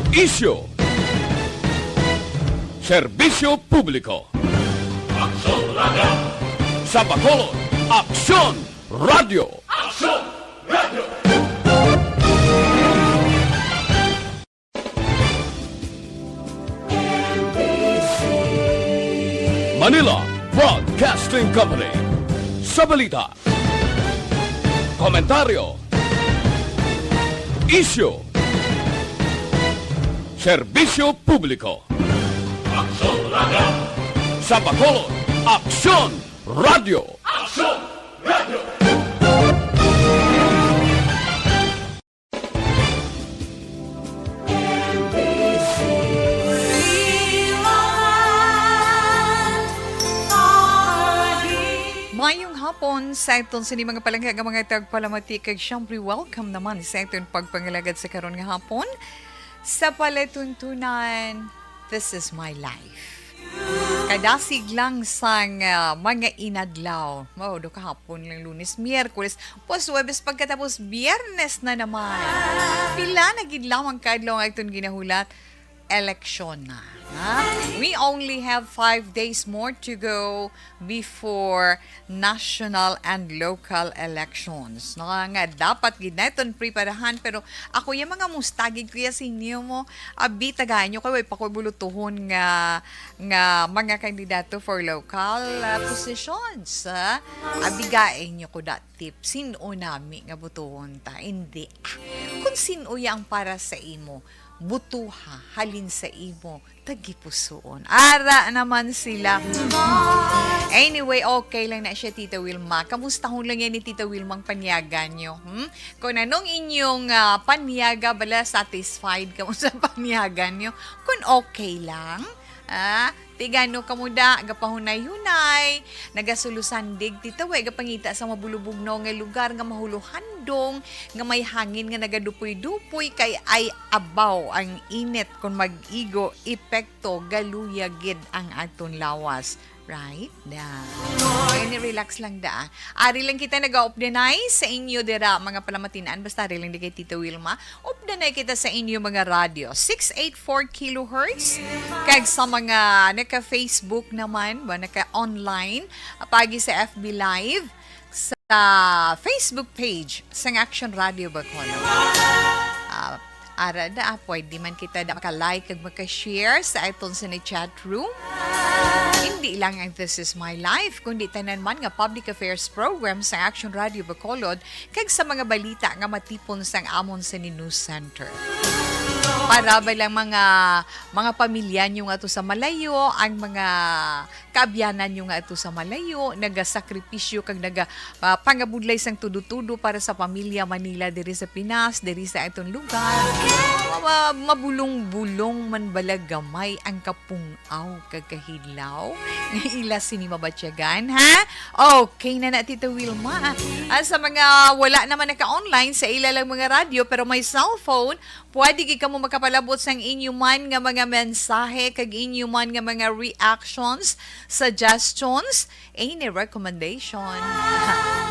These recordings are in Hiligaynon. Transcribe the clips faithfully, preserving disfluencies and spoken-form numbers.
Isyu. Serbisyo publiko. Aksyon Radio. Sa Bacolod, Aksyon Radio. Aksyon Radio. Manila Broadcasting Company. Sa balita, komentaryo, isyu, serbisyo publiko. Aksyon Radio. Sa Bacolod, Aksyon Radio. Aksyon Radio. Mayong hapon sa aton sini mga palangga nga mga tagpalamati, kag siyempre welcome naman sa aton pagpangalagad sa karon nga hapon sa palatuntunan. This is my life. Kadasig lang sang, ah, mga inadlaw. Mao, do kahapon lang, Lunes, Miyerkules, pos Huwebes, pagkatapos Biyernes na naman. Pila na gid lamang ka adlaw ang aton ginahulat, eleksyon na. Ha? We only have five days more to go before national and local elections. No, nga dapat gid naton preparahan, pero ako yung mga mustagid kuya sa inyo mo, abi, tagaan nyo kay way pa ko bulutuhon nga, nga mga kandidato for local, ah, positions, ah. Abi, gain nyo ko da tip, sin-o nami nga butuhon ta? Hindi. Ah, kung sin-o yang para sa imo, butuha halin sa imo tagipusoon. Ara naman sila. Anyway, okay lang na siya, Tita Wilma. Kamustahon lang yan ni Tita Wilma ang panyagan nyo, hmm? Kung anong inyong, ah, panyaga, bala, satisfied kamo sa panyagan nyo. Kung okay lang, ah, tigano kamo da, gapahunay-hunay, nagasulusandig, Tita, way gapangita sa mabulubugnaw nga lugar nga mahuluhandong, nga may hangin nga nagadupoy-dupoy, kay ay abaw ang init kon mag-igo, epekto, galuya gid ang aton lawas. Right? Da. Any relax lang da. Ari lang kita nag-updanay sa inyo dira, mga palamatinan. Basta ari lang di kay Tita Wilma. Updanay kita sa inyo, mga radyo. Six eight four kilohertz. Kag sa mga naka-Facebook naman, ba, naka-online, pagi sa F B Live, sa Facebook page sang Action Radio Bacolod. Ah, ara da, ah, pwede man kita da maka-like kag maka-share sa aton sa ni chat room. Hindi lang ang This Is My Life, kundi tanan man nga public affairs program sa Action Radio Bacolod kag sa mga balita nga matipon sang amon sa ni News Center. Para ba lang mga, mga pamilya nyo nga to sa malayo, ang mga kaabyanan nyo nga ato sa malayo, nagasakripisyo kag naga, ah, pangabudlay sang tudo-tudo para sa pamilya Manila diri sa Pinas, diri sa aton lugar. Ma-, mabulong-bulong man bala gamay ang kapung-aw kag kahilaw nga ila sini mabatyagan, ha? Okay na na, Tita Wilma. Ah, sa mga wala naman naka-online sa ila lang mga radyo pero may cellphone, pwede gid kamo makapalabot sang inyo man nga mga mensahe kag inyo man nga mga reactions, suggestions, any recommendation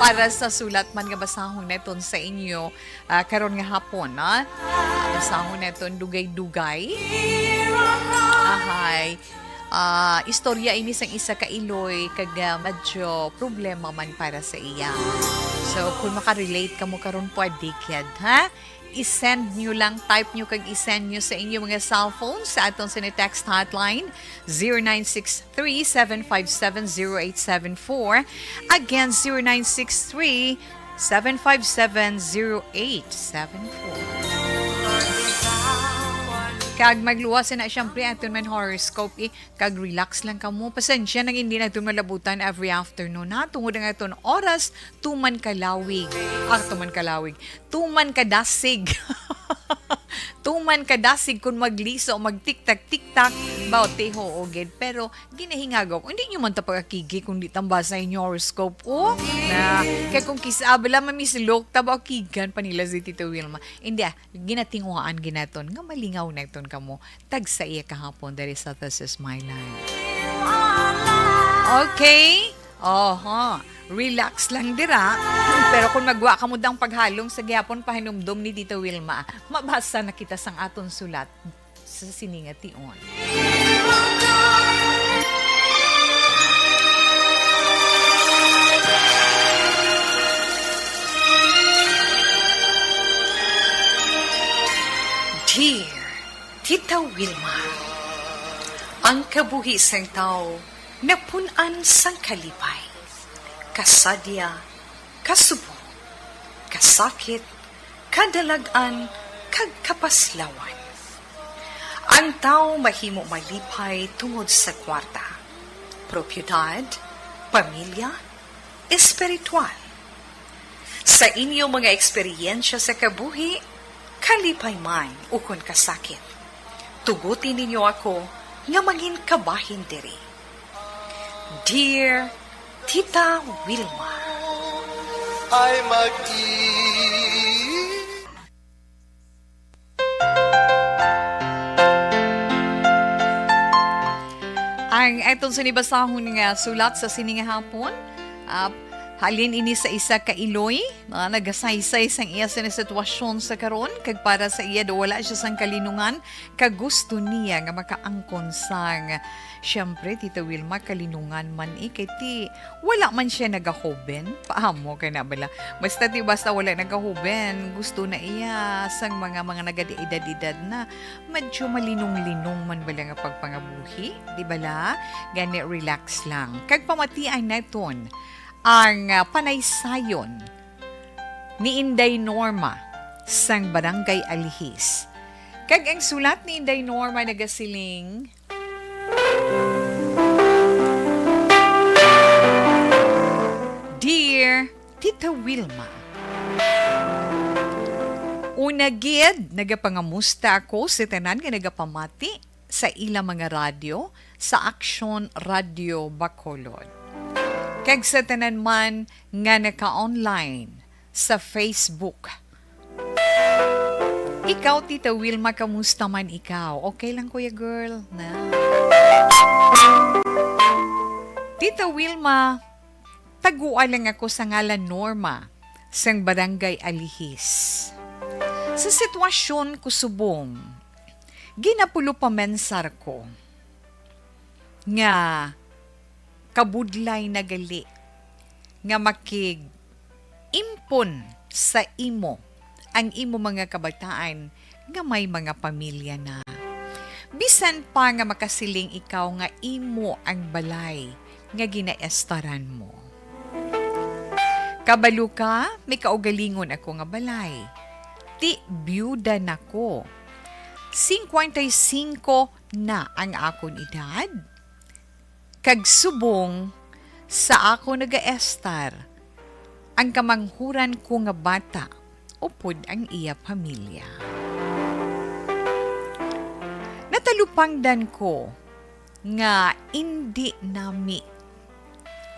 para sa sulat man nga basahon naton sa inyo, ah, karon nga hapon, ah. Ah, basahon naton dugay-dugay. Ahay. Ah, istorya ini sang isa ka iloy kag, ah, medyo problema man para sa iya. So, kung makarelate kamo karon, pwede gid, ha? I-send nyo lang, type nyo kag i-send nyo sa inyo mga cellphone sa aton sa text hotline, zero nine six three, seven five seven, zero eight seven four. Again, zero nine six three, seven five seven, zero eight seven four. Kag magluwas na, siyempre, aton man horoscope, eh. Kag relax lang kamo. Pasensya nang hindi naton malabutan every afternoon, ha? Tungod ang aton oras, tuman kalawig. Ah, tuman kalawig. Tuman kadasig. Tuman kadasig kung magliso, magtiktak-tiktak. Bautiho, o gid. Pero, ginahingagaw ko. Hindi nyo man ta pag-akigi kung di tambasa inyo horoscope, o? Na, kaya kung kisa, bala, mamisilok, taba, akigan pa nila si Tito Wilma. Hindi, ah. Ginatinguhaan ginaton nga malingaw naton kamo tagsa iya kahapon diri sa This Is My Life. Okay? Oho. Relax lang dira. Pero kung magwa kamo dang paghalong sa gihapon pahinumdom ni Tita Wilma, mabasa na kita sang aton sulat. sa sini nga tion. Dear Tita Wilma, ang kabuhi sang tawo napun-an sang kalipay, kasadya, kasubong, kasakit, kadalag-an, kag kapaslawan. Ang tawo mahimo malipay tungod sa kwarta, propiedad, pamilya, espiritual. Sa inyo mga eksperyensya sa kabuhi, kalipay man ukon kasakit, tuguti ninyo ako nga mangin kabahin diri. Dear Tita Wilma. Ay mag-i- Ang aton sini basahon nga sulat sa sini nga hapon, ah, halin ini sa isa ka iloy, ah, nagasaysay sang iya sini sitwasyon sa karon, kag para sa iya daw wala siya sang kalinungan, kag gusto niya nga makaangkon sang, siyempre, Tita Wilma, kalinungan man, eh, kay ti, wala man siya nagahoben. Paamo ka na bala? Basta ti, basta wala nagahoben, gusto na iya sang mga, mga nagadi-edad-edad na, medyo malinong-linong man bala nga pagpangabuhi, di bala? Gani, relax lang. Kag pamatian naton ang, ah, panaysayon ni Inday Norma sang Barangay Alihis. Kag ang sulat ni Inday Norma nagasiling, Dear Tita Wilma, una gid, nagapangamusta ako sa tanan nga nagapamati sa ila mga radyo sa Aksyon Radyo Bacolod, kag sa tanan man nga naka-online sa Facebook. Ikaw, Tita Wilma, kamusta man ikaw? Okay lang, Kuya Girl, na? Tita Wilma, tagua lang ako sa ngalan Norma, sang Barangay Alihis. Sa sitwasyon ko subong, ginapulupamensar ko nga kabudlay na gali nga makig-impon sa imo ang imo mga kabataan nga may mga pamilya na. Bisan pa nga makasiling ikaw nga imo ang balay nga ginaestaran mo. Kabalo ka, may kaugalingon ako nga balay. Ti, biyuda na ko. Singkwenta y singko na ang akon edad. Kag subong sa akon nagaestar ang kamanghuran ko nga bata upod ang iya pamilya. Natalupangdan ko nga indi nami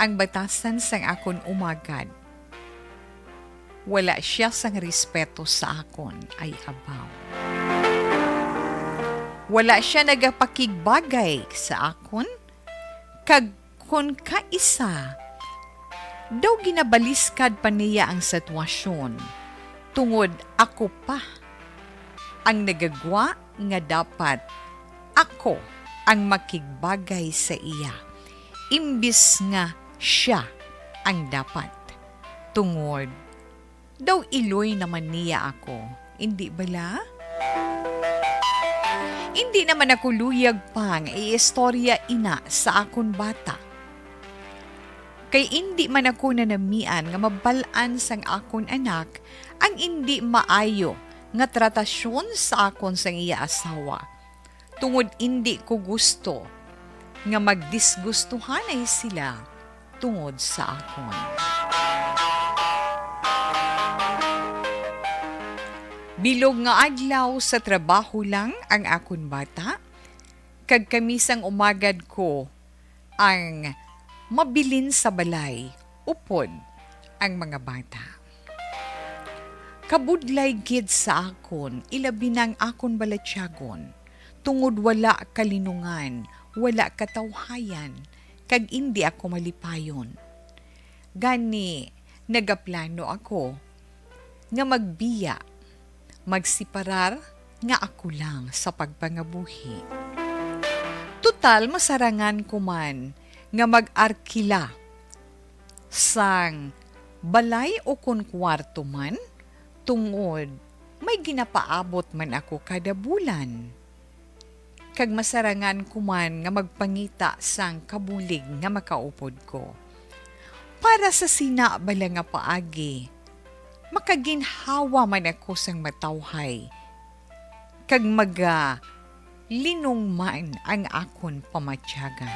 ang batasan sang akon umagad. Wala sia sang respeto sa akon, ay abaw. Wala sia nagapakigbagay sa akon, kag kon kaisa, daw ginabaliskad pa niya ang sitwasyon, tungod ako pa ang nagagwa nga dapat ako ang makigbagay sa iya, imbis nga sia ang dapat, tungod daw iloy naman niya ako, indi bala? Indi naman ako luyag pa nga iistorya ina sa akon bata. Kay indi man ako nanamian nga mabal-an sang akon anak ang indi maayo nga tratasyon sa akon sang iya asawa, tungod indi ko gusto nga magdisgustuhanay sila tungod sa akon. Bilog nga adlaw sa trabaho lang ang akon bata, kag kami sang umagad ko ang mabilin sa balay upod ang mga bata. Kabudlay gid sa akon, ilabi na ang akon balatyagon, tungod wala kalinungan, wala katawhayan, kag indi ako malipayon. Gani, nagaplano ako nga magbiya, magsiparar, nga ako lang sa pagpangabuhi. Total, masarangan ko man nga mag-arkila sang balay ukon kuwarto man, tungod may ginapaabot man ako kada bulan. Kag masarangan ko man nga magpangita sang kabulig nga makaupod ko. Para sa sina bala nga paagi, makaginhawa man ako sang matawhay, kag maga linong man ang akon pamatyagan.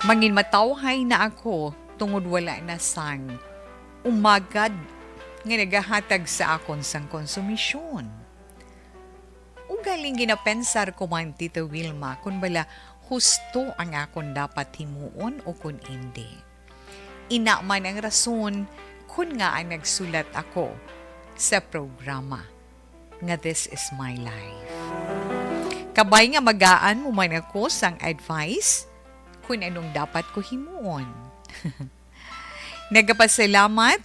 Manginmatawhay na ako tungod wala na sang umagad nga nagahatag sa akon sang konsumisyon. Ugaling ginapensar ko man, Tita Wilma, kun bala husto ang akon dapat himuon o kun indi. Ina man ang rason kun ngaa nagsulat ako sa programa nga This Is My Life. Kabay nga magaan mo man ako sang advice kun anong dapat ko himuon. Nagapasalamat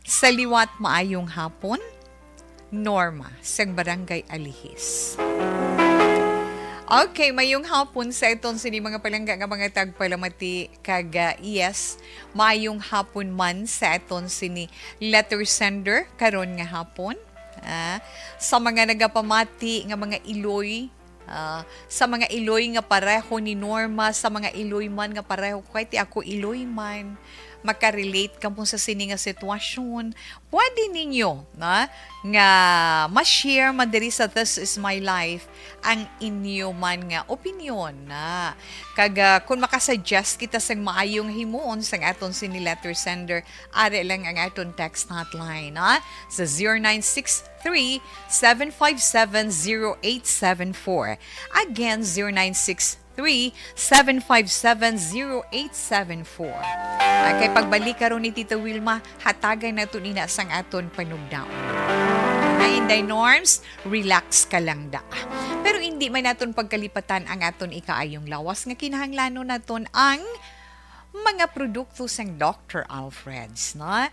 sa liwat, maayong hapon. Norma, sang Barangay Alihis. Okay, mayong hapon sa aton sini mga palangga nga mga tagpalamati, kag, ah, yes, mayong hapon man sa aton sini letter sender karon nga hapon. Ah, sa mga nagapamati nga mga iloy, ah, sa mga iloy nga pareho ni Norma, sa mga iloy man nga pareho ko, kay ti ako iloy man, makarelate kamo sa sini nga sitwasyon, pwede ninyo, na, nga ma-share man diri sa This Is My Life ang inyo man nga opinyon, na. Kag, ah, kung makasuggest kita sang maayo nga himuon sang aton sini letter sender, ari lang ang aton text hotline, na, sa zero nine six three, seven five seven, zero eight seven four. Again, zero nine six three, seven five seven, zero eight seven four. Okay, pagbalik karon ni Tita Wilma, hatagan naton ina sang aton panugdaon. Ay, Inday Norms, relax ka lang da. Pero hindi man naton pagkalipatan ang aton ikaayong lawas nga kinahanglanon naton ang mga produkto sang Doctor Alfred's, no?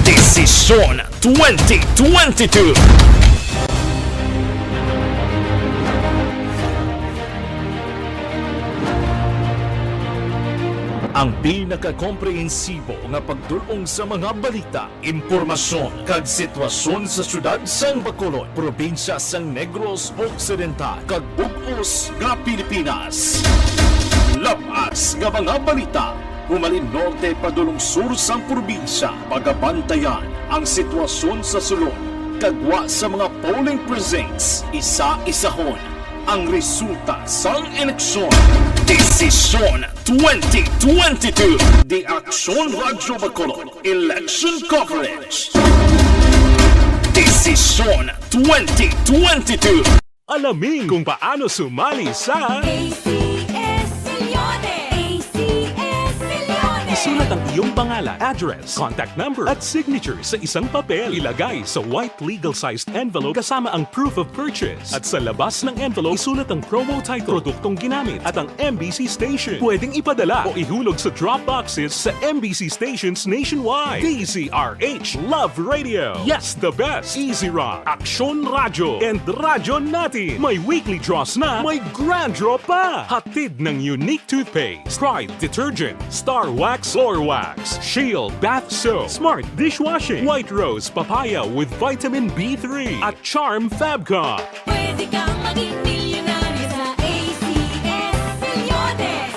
Desisyon twenty twenty-two. Ang pinakakomprehensibo nga pagdul-ong sa mga balita, impormasyon, kag sitwasyon sa siyudad sang Bacolod, probinsya sang Negros Occidental, kag bug-os nga Pilipinas. Lab-as nga mga balita, humalin norte padulong sur sang probinsya, pagabantayan ang sitwasyon sa sulod, kag gwa sa mga polling precincts, isa-isahon ang resulta sang eleksyon. Desisyon twenty twenty-two, The Aksyon Radyo Bacolod Election Coverage. Desisyon twenty twenty-two. Alamin kung paano sumali sa A C S Millones! A C S Millones! Isulat ang iyong pangalan, address, contact number, at signature sa isang papel. Ilagay sa white legal-sized envelope kasama ang proof of purchase. At sa labas ng envelope, isulat ang promo title, produktong ginamit, at ang M B C station. Pwedeng ipadala o ihulog sa drop boxes sa M B C stations nationwide. D Z R H, Love Radio. Yes, the best. Easy Rock, Aksyon Radyo, and Radyo Natin. May weekly draws na, may grand draw pa. Hatid ng Unique Toothpaste, Pride Detergent, Star Wax Floor Wax, Shield Bath Soap, Smart Dishwashing, White Rose Papaya with Vitamin B three, at Charm Fabcon. Pwede kang maging milyonaryo sa A C S Millones.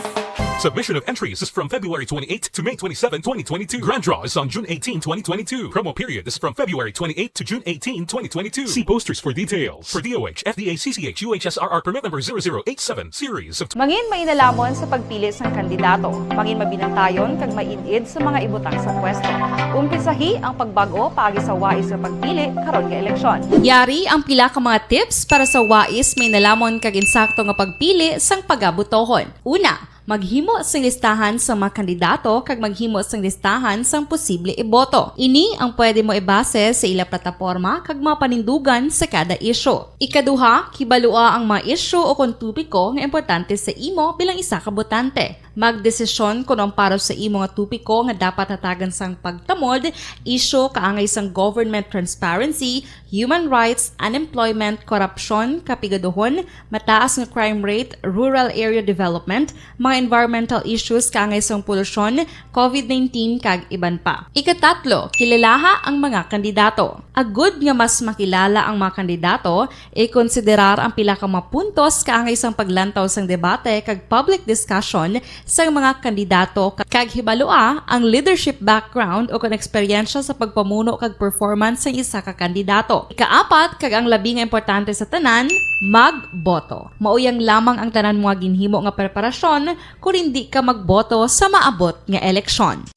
Submission of entries is from February twenty-eighth to May twenty-seven, twenty twenty-two. Grand draw is on June eighteen, twenty twenty-two. Promo period is from February twenty-eighth to June eighteen, twenty twenty-two. See posters for details. For D O H, F D A, C C H, U H S R R permit number zero zero eight seven series of Mangin mainalamon sa pagpili sang kandidato. Mangin mabinantayon kag maid-id sa mga ibutang sa pwesto. Umpisahi ang pagbag-o paagi sa wais nga pagpili karon nga eleksyon. Yari ang pila ka mga tips para sa wais, mainalamon kag insakto nga pagpili sang pagabotohon. Una, Maghimo sing listahan sang mga kandidato kag maghimo sing listahan sang posible iboto. Ini ang pwede mo ibase sa ila plataporma kag mga panindugan sa kada isyu. Ikaduha, kibalua ang mga isyu o kon topiko nga importante sa imo bilang isa ka botante. Magdesisyon kon ang para sa imo nga topiko nga dapat hatagan sang pagtamod, isyu kaangay sang government transparency, human rights, unemployment, korupsyon, kapigaduhon, mataas nga crime rate, rural area development, mga environmental issues kaangay sang polusyon, covid nineteen, kag iban pa. Ikatatlo, kilalaha ang mga kandidato. Agud nga mas makilala ang mga kandidato, ikonsiderar ang pila ka mga puntos kaangay sang paglantaw sang debate kag public discussion sang mga kandidato ka-, kag hibalua ang leadership background o kon eksperyensya sa pagpamuno kag performance sang isa ka kandidato. Ikaapat, kag ang labi nga importante sa tanan, magboto. Mao yang lamang ang tanan mo nga ginhimo nga preparasyon kon hindi ka magboto sa maabot nga eleksyon.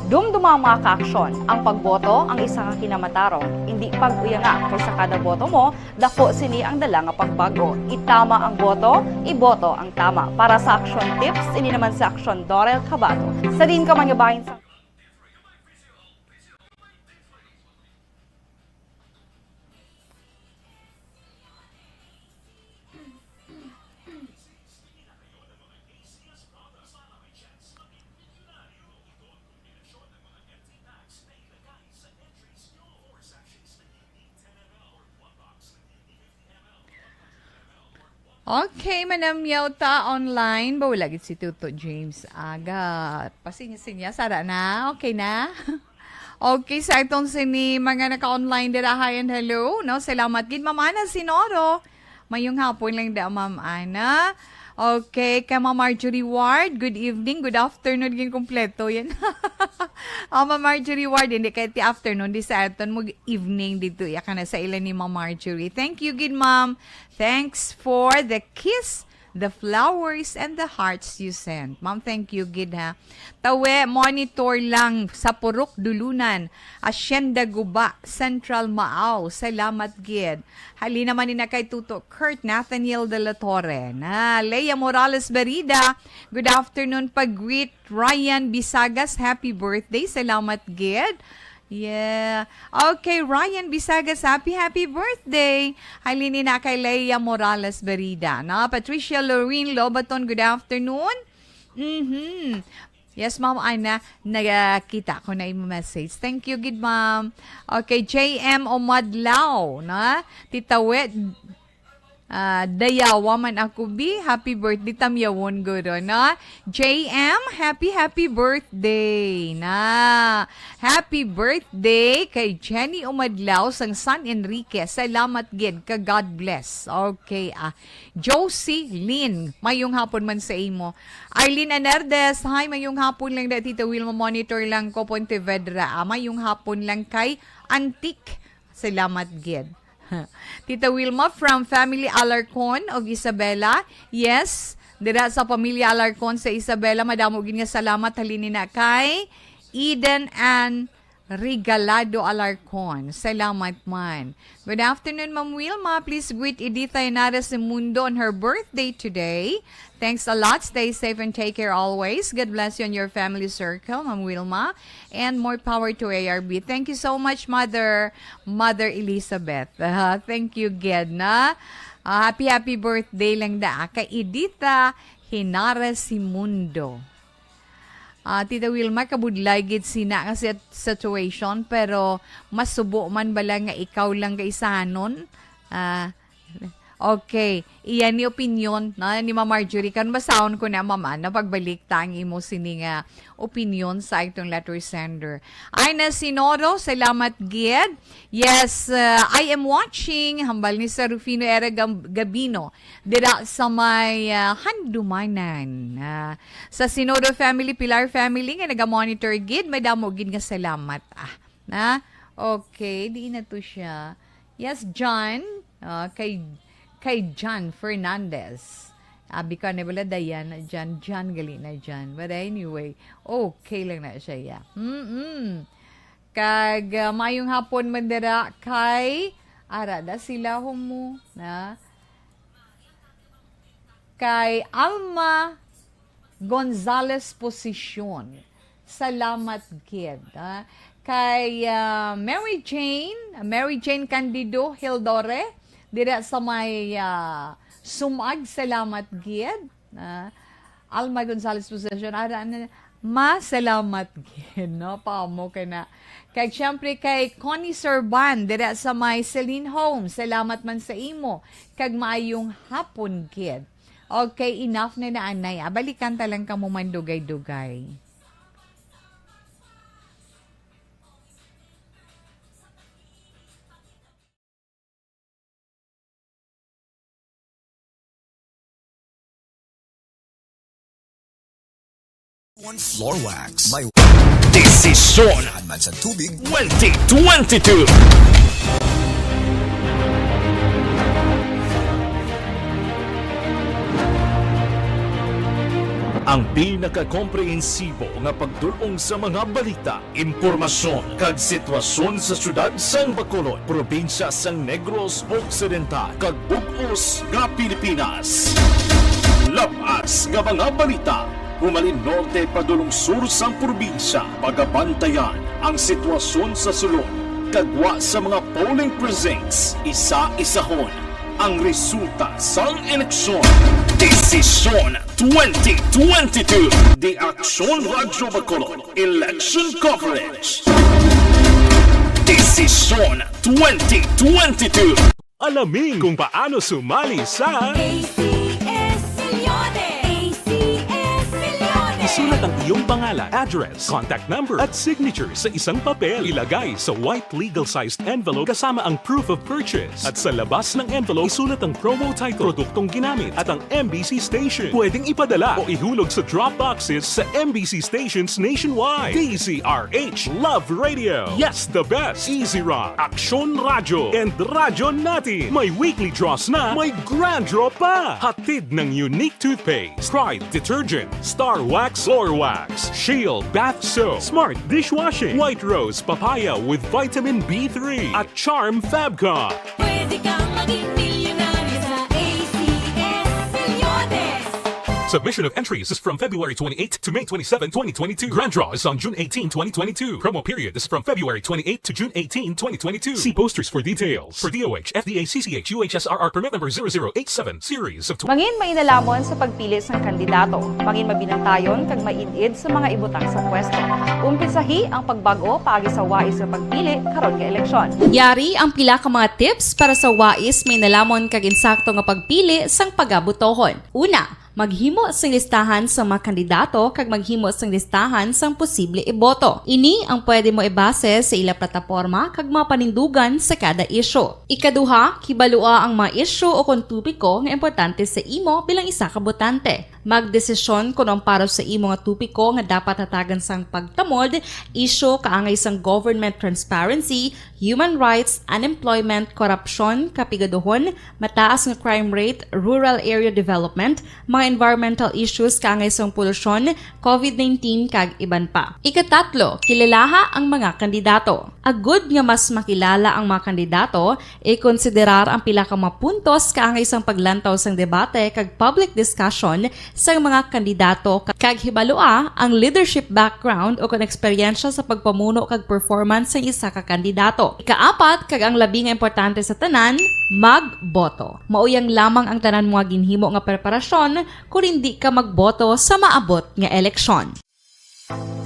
Dumduma ang mga kaaksyon. Ang pagboto ang isa ka kinamatarong. Hindi pag-uyanga, kay sa kada boto mo, dako sini ang dala nga pagbago. Itama ang boto, iboto ang tama. Para sa action tips, ini naman si Action Dorel Cabato. Sa diin ka man nga bahin sa Okay, manamyaw ta online. Ba, wala gid si Tuto James Aga. Pasinya-sinya, sara na. Okay na? Okay, sa atong sini, mga naka-online dira, hi and hello, no? Salamat gid, Ma'am Ana Sinoro. Mayong hapon lang da, Ma'am Ana. Okay, kay Ma'am Marjorie Ward, good evening, good afternoon, gin kompleto yan. Ah, Ma'am Marjorie Ward, hindi kay ti afternoon, di sa aton mo evening dito, iya ka na sa ila ni Ma'am Marjorie. Thank you gid, Ma'am. Thanks for the kiss, the flowers, and the hearts you sent. Ma'am, thank you gid, ha. Tawe, monitor lang sa Purok Dulunan, Hacienda Guba, Central Maao. Salamat gid. Halin naman ni na kay Tuto Kurt Nathaniel de la Torre. Na, Leia Morales Berida, good afternoon. Pag-greet Ryan Bisagas, happy birthday. Salamat gid. Yeah. Okay, Ryan Bisagas, happy, happy birthday. Halin ni na kay Leia Morales Berida. Na, Patricia Lorraine Lobaton, good afternoon. Mhm. Yes, Ma'am Ana, nakita ko na imo message. Thank you gid, Ma'am. Okay, J M Omadlaw, na? Tita Wet, ah, dayawa man ako, bi. Happy birthday, tamyawon, guro, na? J M, happy, happy birthday, na? Happy birthday kay Jenny Omadlaw sang San Enrique. Salamat gid, ka God bless. Okay, ah. Josie Lynn, mayong hapon man sa imo. Arlene Anardes, hi, mayong hapon lang da, Tita Wilma, monitor lang ko, Pontevedra. Ah, mayong hapon lang kay Antique. Salamat gid. Tita Wilma from Family Alarcon of Isabela. Yes, dira sa pamilya Alarcon sa Isabela, madamo gid nga salamat halin ni na kay Eden and Regalado Alarcon. Salamat man. Good afternoon, Ma'am Wilma. Please greet Editha Henares Simundo on her birthday today. Thanks a lot. Stay safe and take care always. God bless you and your family circle, Ma'am Wilma. And more power to A R B. Thank you so much, Mother, Mother Elizabeth. Ah, thank you, gid, na. Ah, happy, happy birthday lang da kay Editha Henares Simundo. Ah, Tita Wilma, kabudlay gid sina nga sit-, situation, pero masubo man bala nga ikaw lang kaisanon? Ah, okay. Iya ni opinyon, no, ni Ma'am Marjorie. Kan basaon ko na, Ma'am Ana, pagbalik ta ang imo sini nga opinyon sa itong letter sender. Ay na, Sinoro, salamat gid. Yes, uh, I am watching. Hambal ni Sir Rufino Era Gam-, Gabino. Dira sa may, ah, Handumanan. Ah, sa Sinodo family, Pilar family nga naga-monitor gid, madamo gid nga salamat. Ah, na? Okay, di na to siya. Yes, John. Ah, kay, kay John Fernandez. Abi ka na bala, Diana, John, John, gali na, John. But anyway, okay lang na siya, yeah. Mm-mm. Kag, ah, mayong hapon man dira kay, ara da sila, humo, na? Kay Alma Gonzales Posisyon. Salamat gid, ah. Kay, ah, Mary Jane, Mary Jane Candido Hildore, dira sa may, ah, Sumag, salamat gid. Ah, Alma Gonzales Possession, ara na, masalamat gid, no? Paamo ka na. Kag syempre kay Connie Serban, dira sa may Celine Home, salamat man sa imo, kag maayong hapon gid. Okay, enough na na, anay, ah. Balikan ta lang kamo man dugay-dugay. One floor wax. May desisyon man sa tubig. Twenty twenty-two. Ang pinakakomprehensibo nga pagdul-ong sa mga balita, impormasyon, kag sitwasyon sa siyudad sang Bacolod, probinsya sang Negros Occidental, kag bug-os nga Pilipinas. Labas nga mga balita, humalin norte padulong sur sang probinsya, pagabantayan ang sitwasyon sa sulod, kag gwa sa mga polling precincts, isa-isahon ang resulta sang eleksyon. Desisyon twenty twenty-two. The Aksyon Radyo Bacolod Election Coverage. Desisyon twenty twenty-two. Alamin kung paano sumali sa A C S Milyones! A C S Milyones! Isulat ang iyong pangalan, address, contact number, at signature sa isang papel. Ilagay sa white legal-sized envelope kasama ang proof of purchase. At sa labas ng envelope, isulat ang promo title, produktong ginamit, at ang M B C station. Pwedeng ipadala o ihulog sa drop boxes sa M B C stations nationwide. D Z R H Love Radio. Yes, the best. Easy Rock, Aksyon Radyo, and Radyo Natin. May weekly draws na, may grand draw pa. Hatid ng Unique Toothpaste, Pride Detergent, Star Wax Floor Wax, Shield Bath Soap, Smart Dishwashing, White Rose Papaya with Vitamin B three, at Charm Fabcon. Pwede kang maging milyonaryo sa A C S Milyones. Submission of entries is from February twenty-eighth to May twenty-seven, twenty twenty-two. Grand draw is on June eighteen, twenty twenty-two. Promo period is from February twenty-eighth to June eighteen, twenty twenty-two. See posters for details. For D O H, F D A, C C H, U H S R R permit number zero zero eight seven, series of tw- Mangin mainalamon sa pagpili sang kandidato. Mangin mabinantayon kag maid-id sa mga ibutang sa pwesto. Umpisahi ang pagbag-o paagi sa wais nga pagpili karon nga eleksyon. Yari ang pila ka mga tips para sa wais mainalamon kag insakto nga pagpili sang pagabotohon. Una, maghimo sing listahan sa mga kandidato kag maghimo sing listahan sang posible iboto. Ini ang pwede mo ibase sa ila plataporma kag mga panindugan sa kada isyu. Ikaduha, kibalua ang mga isyu o kon topiko nga importante sa imo bilang isa ka botante. Magdesisyon kon ang para sa imo nga topiko nga dapat hatagan sang pagtamod, isyu kaangay sang government transparency, human rights, unemployment, korupsyon, kapigaduhon, mataas nga crime rate, rural area development, mga environmental issues kaangay sang polusyon, covid nineteen, kag iban pa. Ikatatlo, kilalaha ang mga kandidato. Agud nga mas makilala ang mga kandidato, ikonsiderar ang pila ka mga puntos kaangay sang paglantaw sang debate kag public discussion sang mga kandidato, ka-, kag hibalua ang leadership background o kon eksperyensya sa pagpamuno kag performance sang isa ka kandidato. Ikaapat, kag ang labi nga importante sa tanan, magboto. Mauyang lamang ang tanan mo nga ginhimo nga preparasyon kon indi ka magboto sa maabot nga eleksyon.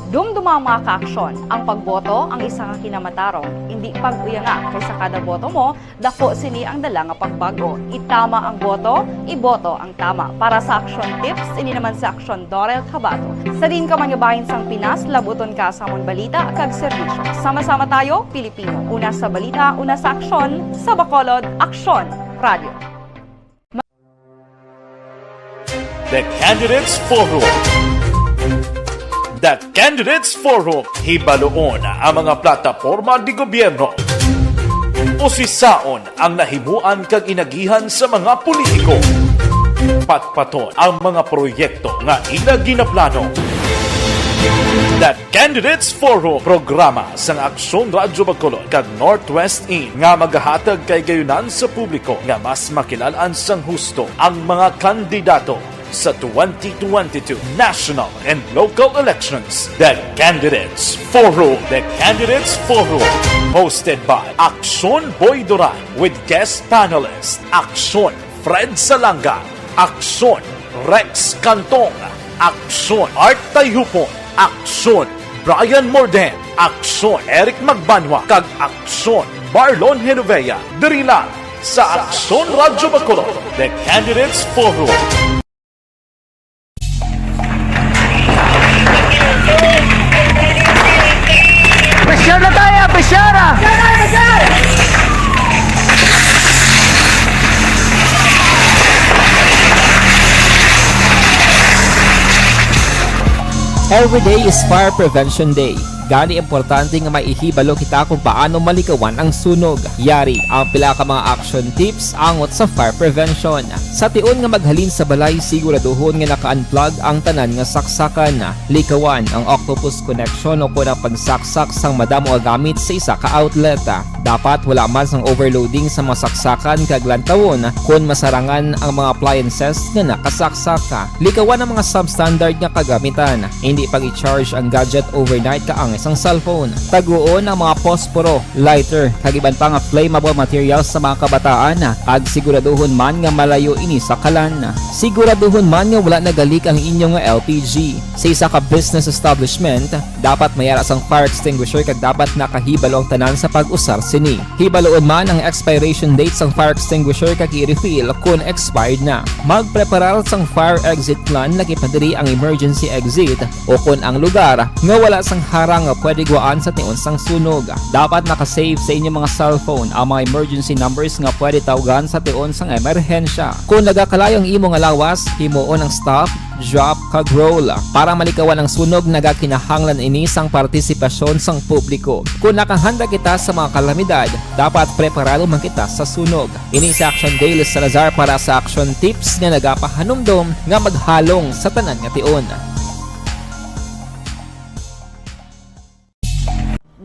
Dumduma, mga ka-aksyon, ang pagboto ang isa ka kinamatarong. Indi pag-uyanga, kay sa kada boto mo, dako sini ang dala nga pagbag-o. Itama ang boto, iboto ang tama. Para sa Aksyon Tips, ini naman si Aksyon Dorel Cabato. Sa diin ka man nga bahin sang Pinas, labuton ka sa amon balita kag serbisyo. Sama-sama tayo, Pilipino. Una sa balita, una sa aksyon, sa Bacolod, Aksyon Radio. The Candidates Forum. The Candidates Forum, hibaluon ang mga plataporma de gobyerno. Usisaon ang nahimuan kag inagihan sa mga politiko. Patpaton ang mga proyekto nga ila ginaplano. The Candidates Forum, programa sang Aksyon Radyo Bacolod kag Northwest In nga magahatag kahigayonan sa publiko nga mas makilal-an sang husto ang mga kandidato. Sa twenty twenty-two national and local elections, the Candidates Forum. The Candidates Forum, hosted by Aksyon Boy Duran with guest panelist Aksyon Fred Salanga, Aksyon Rex Cantong, Aksyon Art Tayhupon, Aksyon Brian Morden, Aksyon Eric Magbanwa, kag Aksyon Marlon Genovea. Diri lang sa Aksyon Radyo Bacolod, The Candidates Forum. Pressure na tayo, pressure! Every day is Fire Prevention Day. Gani, importante nga may ihibalo kita kung paano malikawan ang sunog. Yari ang pila ka mga action tips angot sa fire prevention. Sa tion nga maghalin sa balay, siguraduhon nga naka-unplug ang tanan nga saksakan. Likawan ang octopus connection o kon ang pagsaksak sang madamo nga gamit sa isa ka outlet. Dapat wala man sang overloading sa mga saksakan kag lantawon kon masarangan ang mga appliances nga nakasaksak. Likawan ang mga substandard nga kagamitan. Hindi pag-i-charge ang gadget overnight kaangay sang cellphone. Taguon ang mga posporo, lighter, kag iban pa nga flammable materials sa mga kabataan, kag siguraduhon man nga malayo ini sa kalan. Siguraduhon man nga wala nagalik ang inyo nga L P G. Sa isa ka business establishment, dapat may ara sang fire extinguisher kag dapat nakahibalo ang tanan sa pag-usar sini. Hibaluon man ang expiration date sang fire extinguisher kag i-refill kon expired na. Magpreparar sang fire exit plan, lagi pa diri ang emergency exit o kon ang lugar nga wala sang harang nga pwede gwaan sa tion sang sunog. Dapat naka-save sa inyo mga cellphone ang mga emergency numbers nga pwede tawgan sa tion sang emerhensya. Kon nagakalayo ang imo nga lawas, himuon ang stop, drop, kag roll. Para malikawan ang sunog, nagakinahanglan ini sang partisipasyon sang publiko. Kon nakahanda kita sa mga kalamidad, dapat preparado man kita sa sunog. Ini si Action Dale Salazar para sa Action Tips nga nagapahanumdom nga maghalong sa tanan nga tion.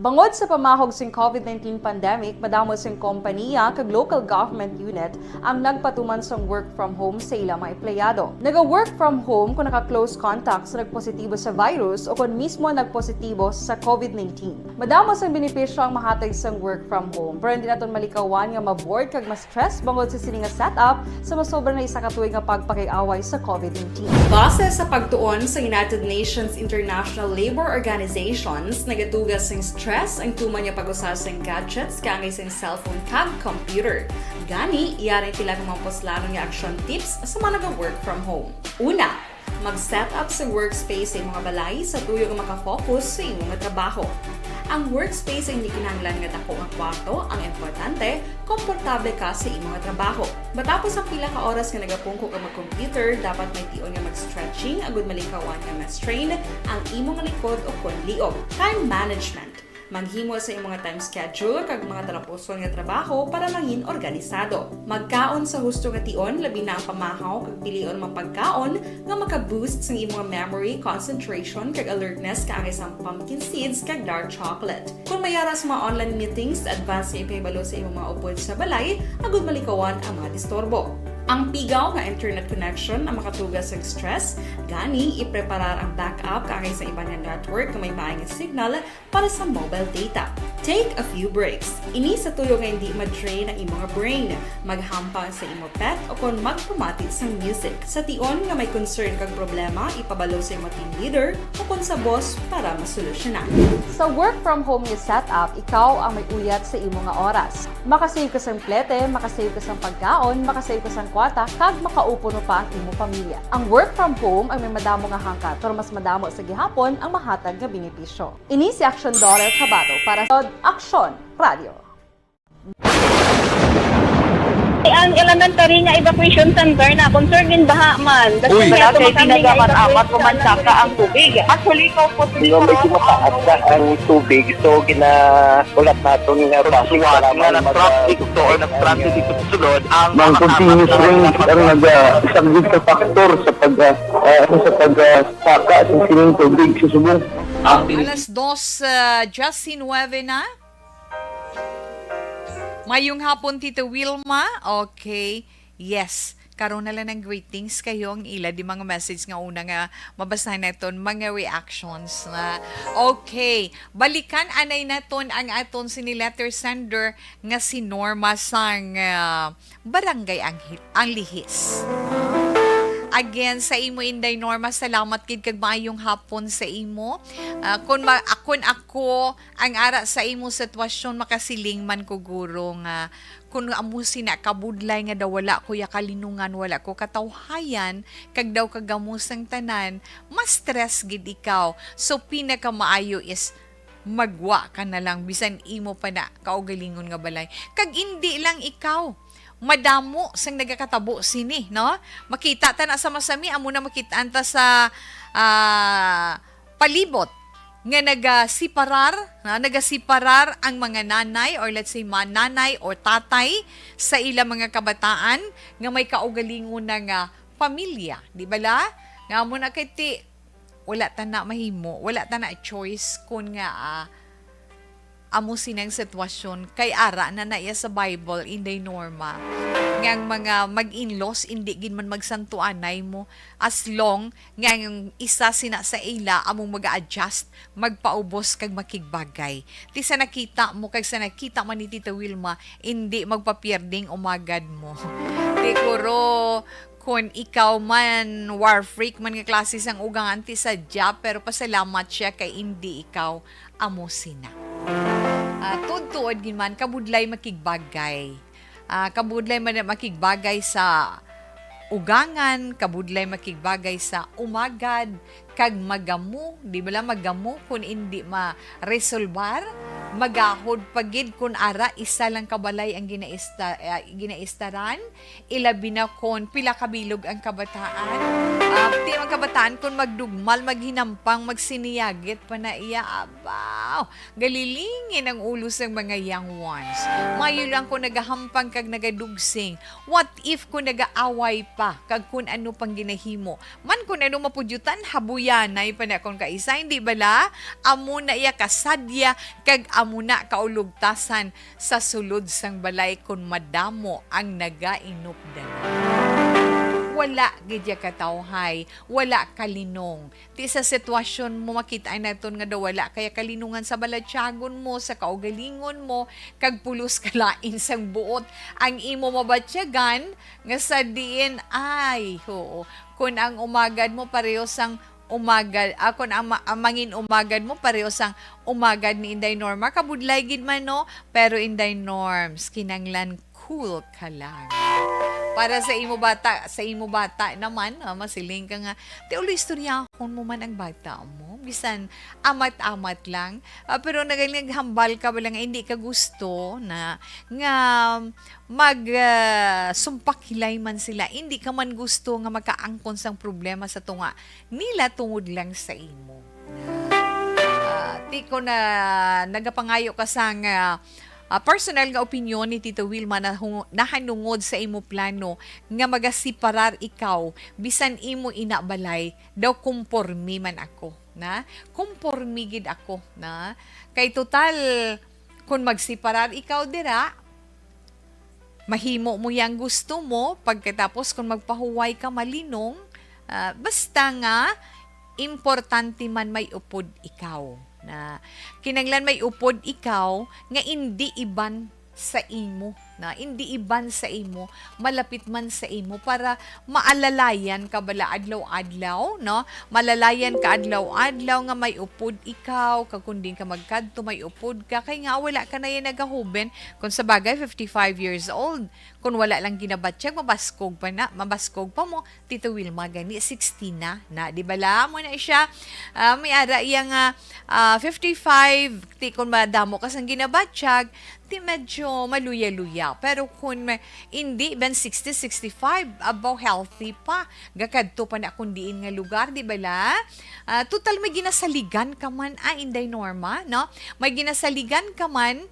Bangod sa pamahog sing COVID nineteen pandemic, madamo sing kompaniya kag local government unit ang nagpatuman sang work from home sa ila mga empleyado. Naga-work from home kung naka-close contact sa nagpositibo sa virus o kon mismo nagpositibo sa COVID nineteen. Madamo sang benepisyo ang mahatag sang work from home, pero hindi naton malikawan nga ma-bored kag ma-stress bangod sa sini nga setup sa masobra na isa ka tuig nga pagpakig-away sa COVID nineteen. Base sa pagtuon sa United Nations International Labour Organizations, nagatuga sing stress ang tuman nga pag-usa sing gadgets kaangay sing cellphone kag computer. Gani, yari ang pila ka mga puslanon nga action tips sa mga naga-work from home. Una, mag-set up sa workspace sa imo nga balay sa tuyo nga maka-focus sa imo nga trabaho. Ang workspace ay hindi kinahanglan nga dako nga kwarto, ang importante, komportable ka sa imo nga trabaho. Matapos ang pila ka oras nga nagapungko ka mag-computer, dapat may tion nga mag-stretching agud malikawan nga ma-strain ang imo nga likod o kon liog. Time management. Maghimo sa imo nga time schedule kag mga talapuson nga trabaho para mangin organisado. Magkaon sa husto nga tion, labi na ang pamahaw kag pilion nga mga pagkaon nga maka-boost sang imo nga memory, concentration, kag alertness kaangay sang pumpkin seeds kag dark chocolate. Kon may ara sa mga online meetings, advance nga ipahibalo sa imo mga upod sa balay agud malikawan ang mga disturbo. Ang pigaw nga internet connection ang makatuga sa stress, gani ipreparar ang backup kaangay sa iban nga network nga may maay nga signal para sa mobile data. Take a few breaks. Ini sa tuyo nga hindi ma-drain ang imo nga brain. Maghampang sa imo pet o kon magpamati sang music. Sa tion nga may concern kag problema, ipabalo sa imo team leader o kon sa boss para masolusyonan. Sa work from home nga setup, ikaw ang may uyat sa imo nga oras. Makasave ka sang plete, makasave ka sang pagkaon, makasave ka sang kwarta, kag makaupo pa ang imo pamilya. Ang work from home ang may madamo nga hangkat, pero mas madamo sa gihapon ang mahatag nga benepisyo. Ini si Action Dollar Cabato para sa Action Radio. Ang elementary nga evacuation center na concern din baha man. Kasi Uy. Wala kay tinaga man amat ko man saka ang tubig. Actually, ko po Yung medyo mataas na ang tubig, so ginaulat naton nga bus nga mag-, nag-traffic to or nag-traffic dito sa sulod ang mga continuous rain ang nag-, ah, isang big factor sa pag, ah, ah, sa pag, ah, saka sa sining tubig sa subong. Alas dos, ah, diyasinuebe na. Mayong hapon, Tita Wilma. Okay. Yes. Karon na lang ang greetings kayo ang ila di mga message nga una nga mabasahan naton, mga reactions na. Okay, balikan anay naton ang aton sini letter sender nga si Norma sang, ah, Barangay Anghel, Anglihis. Again, sa imo, Inday Norma, salamat gid kag maayong hapon sa imo. Ah, kun ma-, kun ako ang ara sa imo sitwasyon, makasiling man ko, guro, nga kun amo sina kabudlay nga daw wala ko ya kalinungan, wala ko katawhayan, kag daw kagamo sang tanan, mas stress gid ikaw. So, pinakamaayo is magwa ka na lang, bisan imo pa na kaugalingon nga balay. Kag indi lang ikaw, madamo sang nagakatabo sini, no? Makita ta na sa masami, amo na makitaan ta sa, ah, palibot nga nagasiparar, na nagasiparar ang mga nanay, or let's say, mga nanay or tatay sa ila mga kabataan nga may kaugalingon na nga pamilya, di bala? Nga amo na kay ti, wala ta na mahimo, wala ta na choice kun nga, ah, amo sinang sitwasyon, kay ara na na iya sa Bible, Inday Norma, nga ang mga mag-in-laws indi gid man magsantuanay mo as long nga ang isa sina sa ila among mag-a-adjust, magpaubos kag makigbagay. Ti sa nakita mo kag sa nakita man ni Tita Wilma, indi magpapierding umagad mo. Ti kuro, kun ikaw man, war freak man nga klase sang ugangan ti sadya, pero pasalamat siya kay indi ikaw amo sina. Ah, tuod-tuod gid man, kabudlay makigbagay. Ah, kabudlay man makigbagay sa ugangan, kabudlay makigbagay sa umagad, kag magamu, di bala, magamu kun indi maresolbar, magahod pa gid kun ara isa lang ka balay ang ginaista-, ah, ginaistaran, ilabi na kon pila ka bilog ang kabataan. Ah, ti ang kabataan kon magdugmal, maghinampang, magsiniyagit pa na iya, abaw, galilingin ang ulo sang mga young ones. Mayo lang kon nagahampang kag nagadugsing. What if kon nagaaway pa kag kun ano pang ginahimo? Man kun ano mapudyutan, habuyanay pa na kon kaisa, hindi bala? Amo na iya kasadya kag amo na kaulugtasan sa sulod sang balay kon madamo ang nagainupdan. Wala gid ya katawhay, wala kalinong. Ti sa sitwasyon mo, makita naton nga daw wala kaya kalinungan sa balatyagon mo, sa kaugalingon mo, kag pulos ka lain sang buot ang imo mabatyagan, nga sa diin, ay, oo, kun ang umagad mo pareho sang umagad, ah, kun ang ma-, ang mangin umagad mo pareho sang umagad ni Inday Norma, kabudlay gid man, no? Pero Inday Norms, kinanglan cool ka lang. Para sa imo bata, sa imo bata naman, ah, masiling ka nga, ti ulo istoryahon mo man ang bata mo, bisan amat-amat lang. Ah, pero nagal-, naghambal ka bala nga hindi ka gusto na nga mag, ah, sumpak hilay man sila. Hindi ka man gusto nga makaangkon sang problema sa tunga nila tungod lang sa imo. Ah, ti ko na nagapangayo ka sang, ah, ah, personal nga opinyon ni Tito Wilma na hu-, nahanungod sa imo plano nga magasiparar ikaw, bisan imo ina balay, daw kumpormi man ako, na? Kumpormi gid ako, na? Kay total, kun magsiparar ikaw dira, mahimo mo yang gusto mo, pagkatapos kun magpahuway ka, malinong, ah, basta nga importante man may upod ikaw, na kinanglan may upod ikaw nga indi iban sa imo, na indi iban sa imo, malapit man sa imo, para maalalayan ka bala adlaw-adlaw, no? Malalayan ka adlaw-adlaw nga may upod ikaw, kag kun diin ka magkadto, may upod ka, kay nga wala ka na yan nagahuben. Kung sa bagay, fifty-five years old, kung wala lang ginabatyag, mabaskog pa na, mabaskog pa mo. Tito Wilma gani, sixty na, na, di bala? Mo na siya, ah, may ara iya nga, ah, fifty-five, ti kun madamo ka sang ginabatyag, ti medyo maluya-luya. Pero kun may, hindi, ben sixty, sixty-five, abaw, healthy pa. Gakadto pa na kun diin nga lugar, di bala? Ah, total may ginasaligan ka man, ah, Inday Norma, no? May ginasaligan ka man,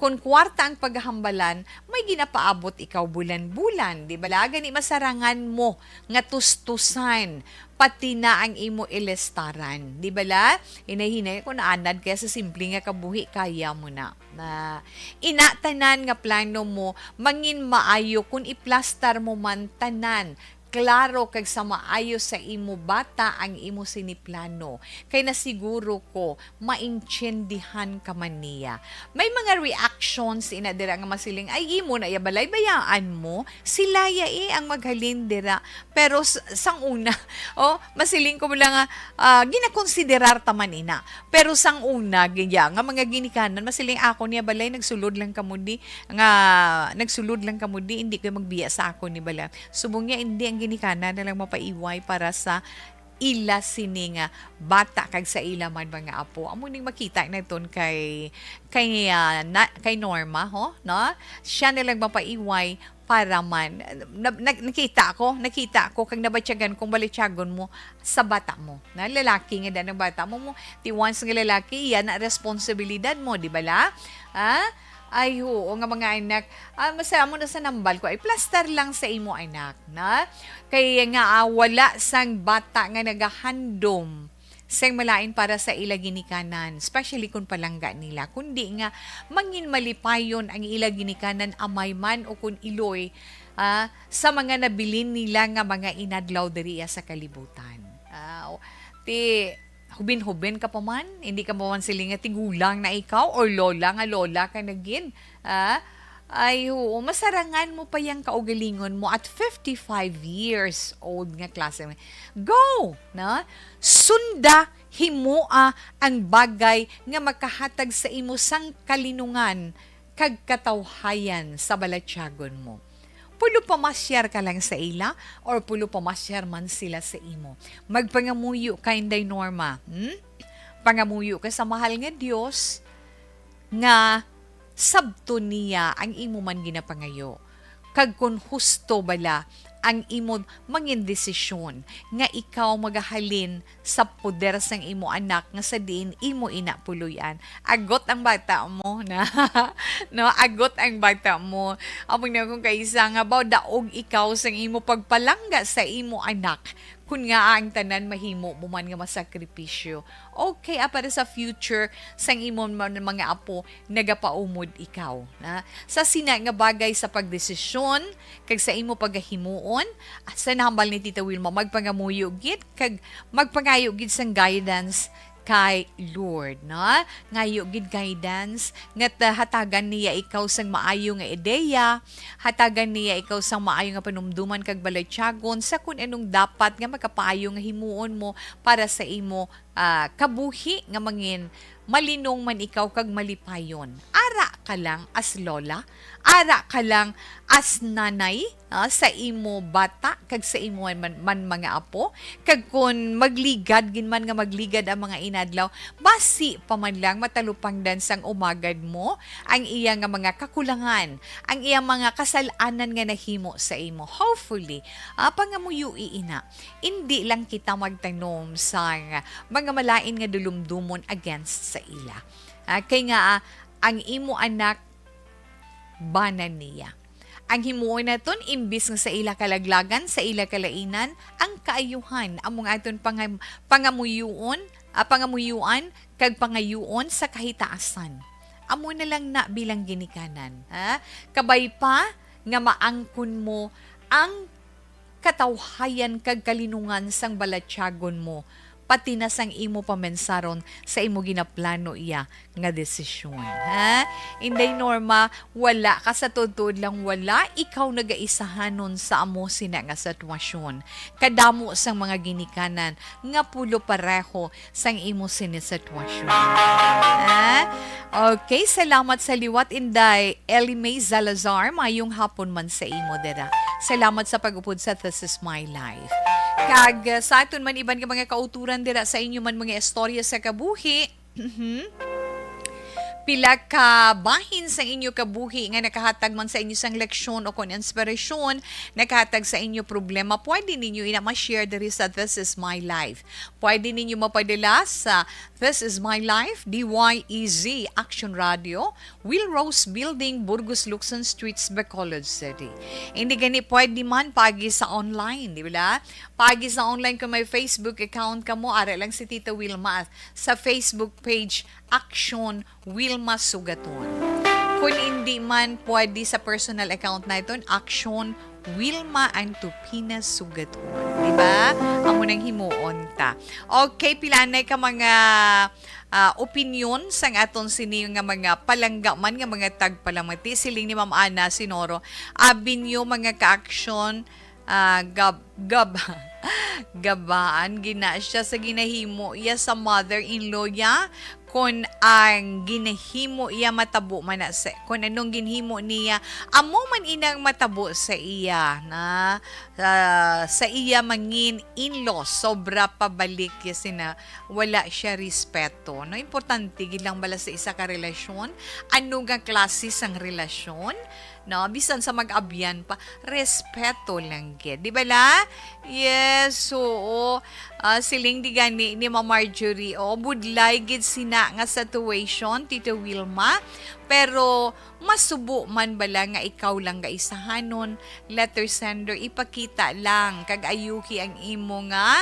Kon kwarta ang paghambalan, may ginapaabot ikaw bulan-bulan, di bala? Gani masarangan mo nga tustusan, pati na ang imo ilistaran, di bala? Hinay-hinay kung naanad kaya sa simple nga kabuhi, kaya mo na. Na, ina tanan nga plano mo, mangin maayo kung iplastar mo man tanan, klaro kag sa maayo sa imo bata ang imo sini plano, kay nasiguro ko maintindihan ka man niya. May mga reactions ina dira nga masiling, "Ay, imo na ya balay, bayaan mo. Sila ya, eh, ang maghalin dira." Pero s-, sang una, oh, masiling ko lang nga, ah, ginakonsiderar ta man ina. Pero sang una, gaya nga mga ginikanan, masiling, "Ako niya balay, nagsulod lang kamo di, nga nagsulod lang kamo di, hindi kayo magbiya sa ako ni balay." Subong niya, hindi, ang ginikanan na lang mapaiway para sa ila sini nga bata kag sa ila man mga apo. Amo ning makita naton kay, kay, ah, na, kay Norma, ho, no? Siya na lang mapaiway para man. Na, na, nakita ko, nakita ko kag nabatyagan kong balatyagon mo sa bata mo. Na lalaki nga dan ang bata mo, mo, ti once nga lalaki, iya na responsibilidad mo, di bala? Ha? Ay, oo nga mga anak. Ah, masaya mo na sa nambal ko. Ay, plastar lang sa imo anak, na? Kay nga, ah, wala sang bata nga nagahandom sang malain para sa ila ginikanan, especially kung palangga nila, kundi nga mangin malipayon ang ila ginikanan, amay man o kun iloy, ah, sa mga nabilin nila nga mga inadlaw diri sa kalibutan. Ah, o, ti, hubin-hubin ka pa man, hindi ka pa man siling nga tigulang na ikaw or lola nga lola ka na gid. Ah, ay, oo, masarangan mo pa yang kaugalingon mo at fifty-five years old nga klase. Go! Na? Sunda, himoa ang bagay nga makahatag sa imo sang kalinungan kag katawhayan sa balatyagon mo. Pulo pamasyar ka lang sa ila or pulo pamasyar man sila sa imo. Magpangamuyo ka, Inday Norma. Hmm? Pangamuyo ka sa mahal nga Dios nga sabton niya ang imo man ginapangayo, kag kon husto bala ang imo mangin desisyon nga ikaw magahalin sa poder sang imo anak nga sa diin imo ina puloy-an. Agot ang bata mo na, no? Agot ang bata mo. Amo na kung kaisa nga ba daog ikaw sang imo pagpalangga sa imo anak, kun nga ang tanan mahimo mo man nga masakripisyo. Okay, ah, para sa future sang imo man mga apo, nagapaumod ikaw, na? Sa sina nga bagay sa pagdesisyon kag sa imo pagahimuon, sa nahambal ni Tita Wilma, magpangamuyo gid kag magpangayo gid sang guidance kay Lord, no? Ngayo gid guidance nga ta-, hatagan niya ikaw sang maayo nga ideya, hatagan niya ikaw sang maayo nga panumduman kag balatyagon sa kun anong dapat nga makapaayo nga himuon mo para sa imo, ah, kabuhi nga mangin malinong man ikaw kag malipayon. Ara ka lang as lola, ara ka lang as nanay, ah, sa imo bata kag sa imo man, man mga apo. Kag kon magligad gid man nga magligad ang mga inadlaw, basi pa man lang matalupangdan sang umagad mo ang iya nga mga kakulangan, ang iya mga kasal-anan nga nahimo sa imo. Hopefully, ah, pangamuyoi ina, indi lang kita magtanom sang mga malain nga dulumdomon against sa ila. Ah, kay nga, ah, ang imo anak, bana niya. Ang himuon naton, imbis nga sa ila kalaglagan, sa ila kalainan, ang kaayuhan, among aton pangam-, pangamuyuon, ah, pangamuyuan, kag pangayuon sa kahitaasan. Amo na lang na bilang ginikanan, ha? Kabay pa nga maangkon mo ang katawhayan kag kalinungan sang balatyagon mo, pati na sang imo pamensaron sa imo ginaplano iya nga desisyon, ha? Inday Norma, wala ka sa tuod-tuod lang, wala ikaw nagaisahanon sa amo sina nga sitwasyon. Kadamo sang mga ginikanan nga pulo pareho sang imo sini sitwasyon. Ha? Okay, salamat sa liwat, Inday Ellie Mae Salazar. Mayong hapon man sa imo dira. Salamat sa pag-upod sa This Is My Life. Kag, uh, sa aton man iban nga mga kauturan dira sa inyo man mga istorya sa kabuhi, mhm. Pila ka bahin sang inyo kabuhi nga nakahatag man sa inyo sang leksyon o kon inspirasyon, nakahatag sa inyo problema, pwede ninyo ina ma-share diri sa This Is My Life. Pwede ninyo mapadala sa This Is My Life, D Y E Z, Action Radio, Will Rose Building, Burgos Luxon Streets, Bacolod City. Hindi gani pwede man pagi sa online, di ba? Pagi sa online kung may Facebook account ka mo, ara lang si Tita Wilma sa Facebook page Action Wilma Sugaton. Kung hindi man pwede sa personal account naton, Action Wilma Antupina Sugaton. Di ba? Amo nang himuon ta. Okay, pila na ka mga ah, opinyon sang aton sini nga mga palangga man nga mga tagpalamati. Siling ni Ma'am Ana Sinoro, abi niyo mga ka-aksyon, ah, gab-, gab-, gabaan gina siya sa ginahimo iya sa mother-in-law niya, kon ang ginahimo iya matabo man na sa, kon anong ginhimo niya, amo man inang matabo sa iya na, ah, sa iya mangin in-law, sobra pabalik ya sina, wala siya respeto, no? Importante gid lang bala sa isa ka relasyon, ano nga klase sang relasyon, no? Bisan sa mag-abyan pa, respeto lang gid, di bala? Yes, oo. Ah, siling di gani ni Ma'am Marjorie, o, budlay gid sina nga situation, Tito Wilma, pero masubo man bala nga ikaw lang gaisahanon, letter sender, ipakita lang kag ayuhi ang imo nga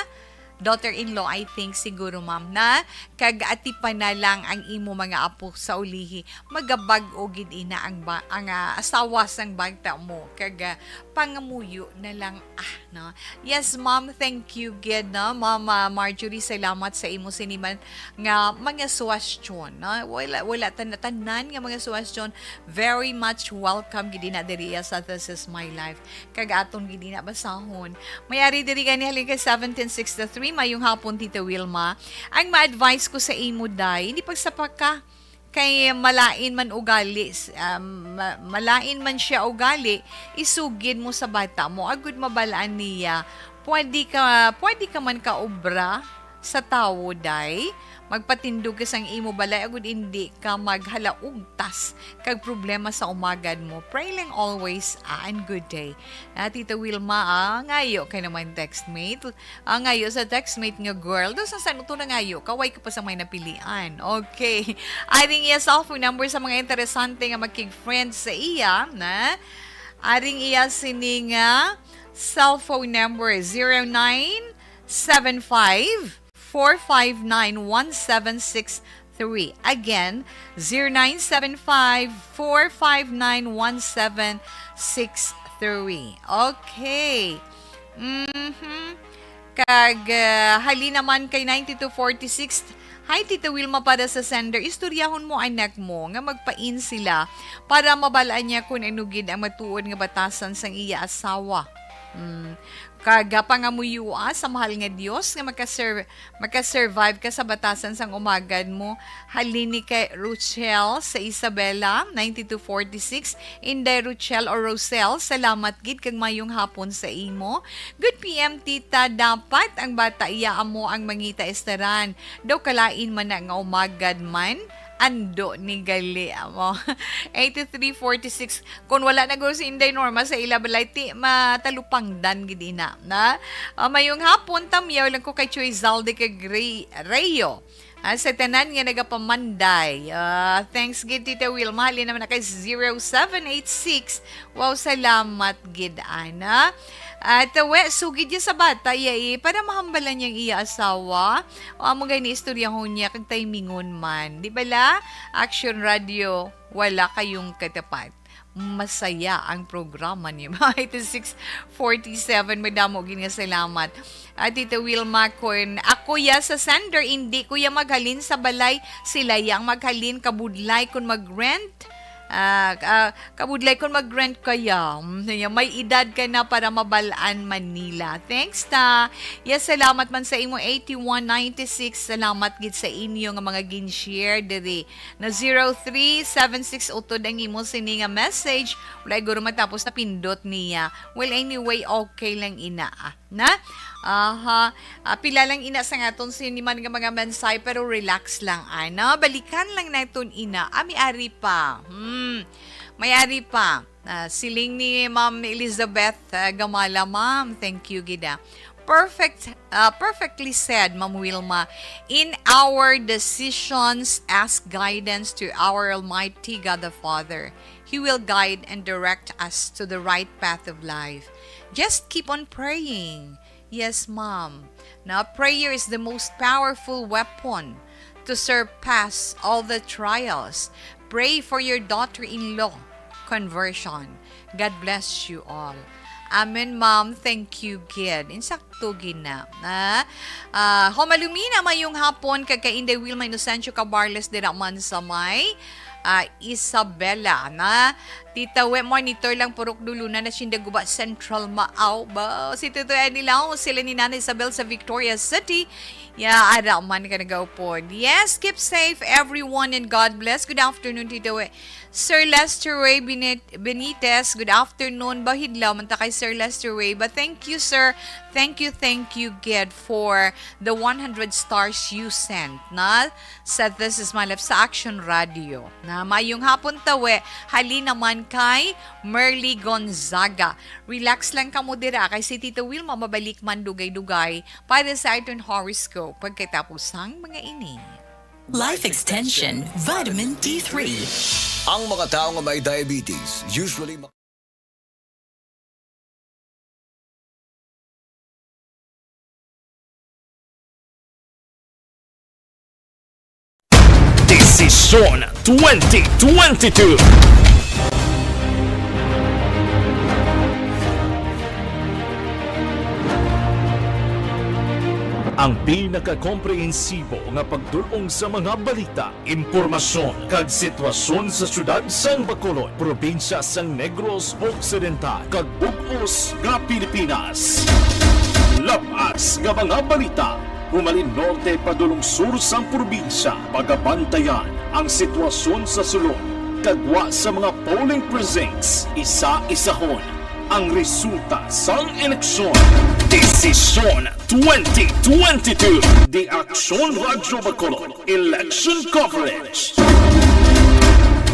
daughter-in-law, I think, siguro, ma'am, na kag atipan na lang ang imo mga apo sa ulihi. Magabag-o gid ina ang ba-, ang, ah, asawa sang bata mo, kag, ah, pangamuyo na lang, ah, no? Yes, ma'am, thank you gid, no? Ma'am, ah, Marjorie, salamat sa imo siniman nga mga suwestyon, no? Wala, wala tan-, tanan nga mga suwestyon, very much welcome gid ina diri sa This Is My Life. Kag aton gid ina basahon. May ari diri gani halin kay seventeen sixty-three, mayong hapon, Tita Wilma. Ang ma-advise ko sa imo, day, hindi pagsapa ka. Kay malain man ugali, s-, ah, ma-, malain man siya ugali, isugid mo sa bata mo, agud mabalaan niya. Pwede ka, pwede ka man kaobra sa tawo, day. Magpatindog ka sang imo balay, agud indi ka maghalaugtas kag problema sa umagad mo. Pray lang always, ah, and good day. Ah, Tita Wilma, ah, ngayo kay naman textmate. Ah, ngayo sa textmate nga girl. Do sa sano to na ngayo? Kaway ka pa sa may napilian. Okay. Aring iya cellphone number sa mga interesante nga makig-friend sa iya, na? Aring iya sini nga cellphone number, zero nine seven five, four five nine, one seven six three. Again, zero nine seven five, four five nine, one seven six three. Okay. Mhm. Kag, ah, hali naman kay ninety-two forty-six. Hi, Tita Wilma, para sa sender. Istoryahon mo anak mo nga magpain sila para mabal-an niya kung ano gid ang matuod nga batasan sang iya asawa. Mm. Kag, ah, pangamuyua sa mahal nga Dios nga makaser-, makasurvive ka sa batasan sang umagad mo. Halin ni kay Rochelle sa Isabela, ninety-two forty-six. Inday Rochelle o Rosel, salamat gid kag mayong hapon sa imo. Good P M, tita, dapat ang bata iya amo ang mangita estaran. Daw kalain man na nga umagad man, ando ni gali amo. Eighty-three forty-six. Kung wala na guro si Inday Norma sa ila balay, ti matalupangdan gid ina, na? Ah, mayong hapon, tamyaw lang ko kay Choy Zalde kag Ray-, Rayo. Ah, sa tanan nga nagapamanday. Ah, thanks gid, Tita Wilma. Halin naman na kay zero seven eight six. Wow, salamat gid, ana. At, uh, we, sugid niya sa bata, iya, eh, para mahambalan niyang iya asawa. O, amo gani istoryahon niya, kag timingon man. Di bala? Action Radio, wala kayong katapat. Masaya ang programa niyo. Eighty-six forty-seven, madamo gid nga salamat. Ah, Tita Wilma, kun ako ya sa sender, hindi ko ya maghalin sa balay. Sila ya ang maghalin, kabudlay kun mag-rent. Ah, ah, kabudlay kun mag-rent ka ya. Mm, ya, may edad ka na para mabal-an man nila. Thanks, ta. Ya, salamat man sa imo, eighty-one ninety-six. Salamat gid sa inyo nga mga gin-share diri. Na zero three seven six, utod ang imo sini nga message. Wala guro matapos na pindot niya. Well, anyway, okay lang ina, ah. Na? Aha. Ah, pila lang ina sa nga aton siniman nga mga mensahe, pero relax lang, ana. Balikan lang naton ina. Ah, may ari pa. Hmm. May ari pa. Ah, siling ni Ma'am Elizabeth, ah, Gamala, "Ma'am, thank you gid, ah." Perfect, ah, perfectly said, Ma'am Wilma. In our decisions, ask guidance to our Almighty God the Father. He will guide and direct us to the right path of life. Just keep on praying. Yes, ma'am. Now, prayer is the most powerful weapon to surpass all the trials. Pray for your daughter-in-law conversion. God bless you all. Amen, ma'am. Thank you, gid. Insakto gid na. Ah, ah, Homalumina, mayong hapon, kag kay Inday Wilma Inocencio Cabarles dira man sa may, ah, Isabela, na Tita We, monitor lang, purok Duluna na, Sindaguba Central, Maaw ba? Si Tito Eddie Lao, sila ni Nana Isabel sa Victoria City. Ya, ara man ka nagaupod. Yes, keep safe, everyone, and God bless. Good afternoon, Tito We. Sir Lester Ray Benit-, Benitez, good afternoon. Bahidlaw man ta kay Sir Lester Ray. But thank you, sir. Thank you, thank you, gid, for the one hundred stars you sent, na sa This Is My Life sa Action Radio. Na mayong hapon, Tawe. Hali naman kay Merly Gonzaga. Relax lang kamo dira, kay si Tito Wilma mabalik man dugay-dugay para sa aton horoscope pagkatapos sang mga ini. Life Extension, Vitamin D three. Ang mga tawo nga may diabetes usually ma- Desisyon twenty twenty-two. Ang pinakakomprehensibo nga pagdul-ong sa mga balita, impormasyon, kag sitwasyon sa siyudad sang Bacolod, probinsya sang Negros Occidental, kag bug-os nga Pilipinas. Lab-as nga mga balita, humalin norte padulong sur sang probinsya, pagabantayan ang sitwasyon sa sulod, kag gwa sa mga polling precincts, isa-isahon ang resulta sang eleksyon. Desisyon twenty twenty-two. The Aksyon Radyo Bacolod Election Coverage.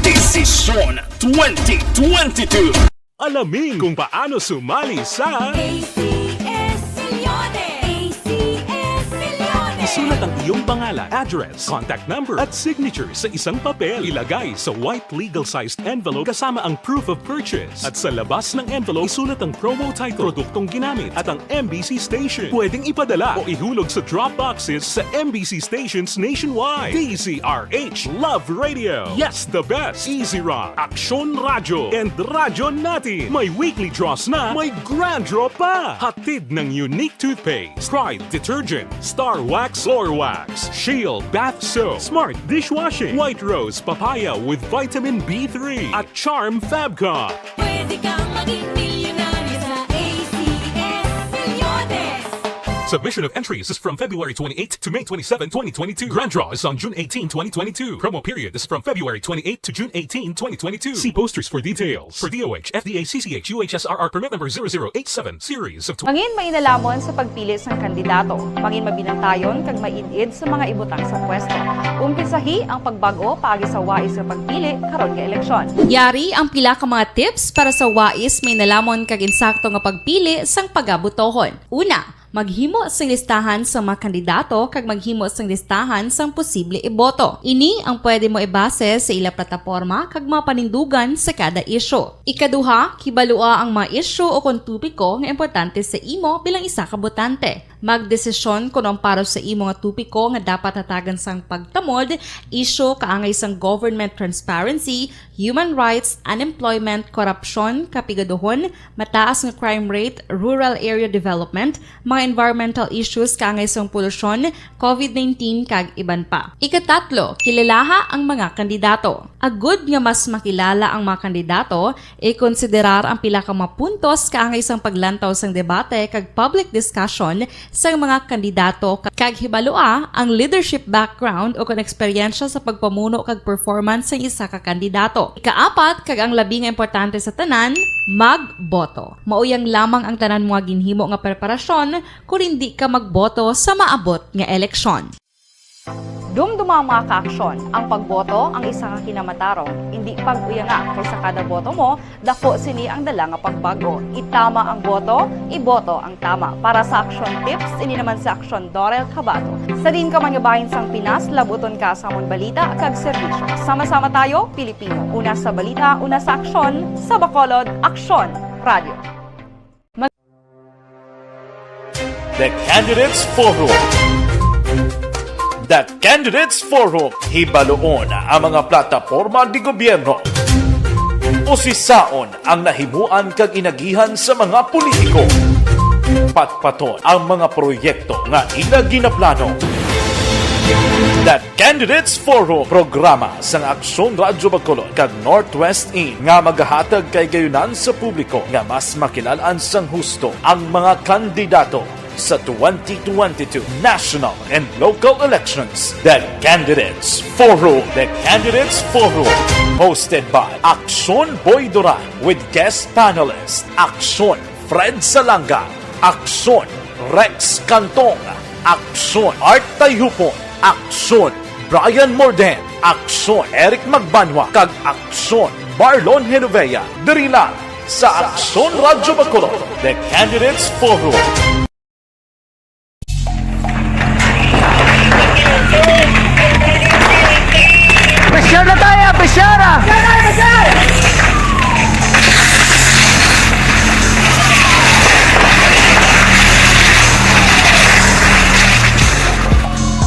Desisyon twenty twenty-two. Alamin kung paano sumali sa A C S Millones! A C S Millones! Isulat ang iyong pangalan, address, contact number, at signature sa isang papel. Ilagay sa white legal-sized envelope kasama ang proof of purchase. At sa labas ng envelope, isulat ang promo title, produktong ginamit, at ang M B C station. Pwedeng ipadala o ihulog sa drop boxes sa M B C stations nationwide. D Z R H Love Radio. Yes, the best. Easy Rock, Aksyon Radyo, and Radyo Natin. May weekly draws na, may grand draw pa. Hatid ng Unique Toothpaste, Pride Detergent, Star Wax Floor Wax, Shield Bath Soap, Smart Dishwashing, White Rose Papaya with Vitamin B three, at Charm Fabcon. Pwede kang maging milyonaryo sa A C S Millones. Submission of entries is from February twenty-eighth to May twenty-seven, twenty twenty-two. Grand draw is on June eighteen, twenty twenty-two. Promo period is from February twenty-eighth to June eighteen, twenty twenty-two. See posters for details. For D O H, F D A, C C H, U H S R R permit number zero zero eight seven, series of tw- Mangin mainalamon sa pagpili sang kandidato. Mangin mabinantayon kag maid-id sa mga ibutang sa pwesto. Umpisahi ang pagbag-o paagi sa wais nga pagpili karon nga eleksyon. Yari ang pila ka mga tips para sa wais, mainalamon kag insakto nga pagpili sang pagabotohon. Una, maghimo sing listahan sang mga kandidato kag maghimo sing listahan sang posible iboto. Ini ang pwede mo ibase sa ila plataporma kag mga panindugan sa kada isyu. Ikaduha, kibalua ang mga isyu o kon topiko nga importante sa imo bilang isa ka botante. Magdesisyon kon ang para sa imo nga topiko nga dapat hatagan sang pagtamod, isyu kaangay sang government transparency, human rights, unemployment, korupsyon, kapigaduhon, mataas nga crime rate, rural area development, mga environmental issues kaangay sang polusyon, covid nineteen, kag iban pa. Ikatatlo, kilalaha ang mga kandidato. Agud nga mas makilala ang mga kandidato, ikonsiderar ang pila ka mga puntos kaangay sang paglantaw sang debate kag public discussion sang mga kandidato, kag hibalua ang leadership background o kon eksperyensya sa pagpamuno kag performance sang isa ka kandidato. Ikaapat, kag ang labi nga importante sa tanan, Magboto. Mauyang lamang ang tanan mga ginhimo nga preparasyon kon indi ka magboto sa maabot nga eleksyon. Dumduma, mga kaaksyon, ang pagboto ang isa ka kinamatarong. Indi pag-uyanga, kay sa kada boto mo, dako sini ang dala nga pagbago. Itama ang boto, iboto ang tama. Para sa action tips, ini naman si Aksyon Dorel Cabato. Sa diin ka man nga bahin sang Pinas, labuton ka sa amon balita kag serbisyo. Sama-sama tayo, Pilipino. Una sa balita, una sa aksyon, sa Bacolod, Aksyon Radio. The Candidates Forum. The Candidates Forum, hibaloon ang mga plataporma de gobyerno. Usisaon ang nahimuan kag inagihan sa mga politiko. Patpaton ang mga proyekto nga ila ginaplano. The Candidates Forum, programa sang Aksyon Radyo Bacolod kag Northwest In nga magahatag kahigayunan sa publiko nga mas makilal-an sang husto ang mga kandidato sa twenty twenty-two national and local elections. The Candidates Forum. The Candidates Forum, hosted by Aksyon Boy Duran with guest panelist Aksyon Fred Salanga, Aksyon Rex Cantong, Aksyon Art Tayhupon, Aksyon Brian Morden, Aksyon Eric Magbanwa, kag Aksyon Marlon Genovea, diri lang sa Aksyon Radyo Bacolod, The Candidates Forum. Pressure na tayo, pressure!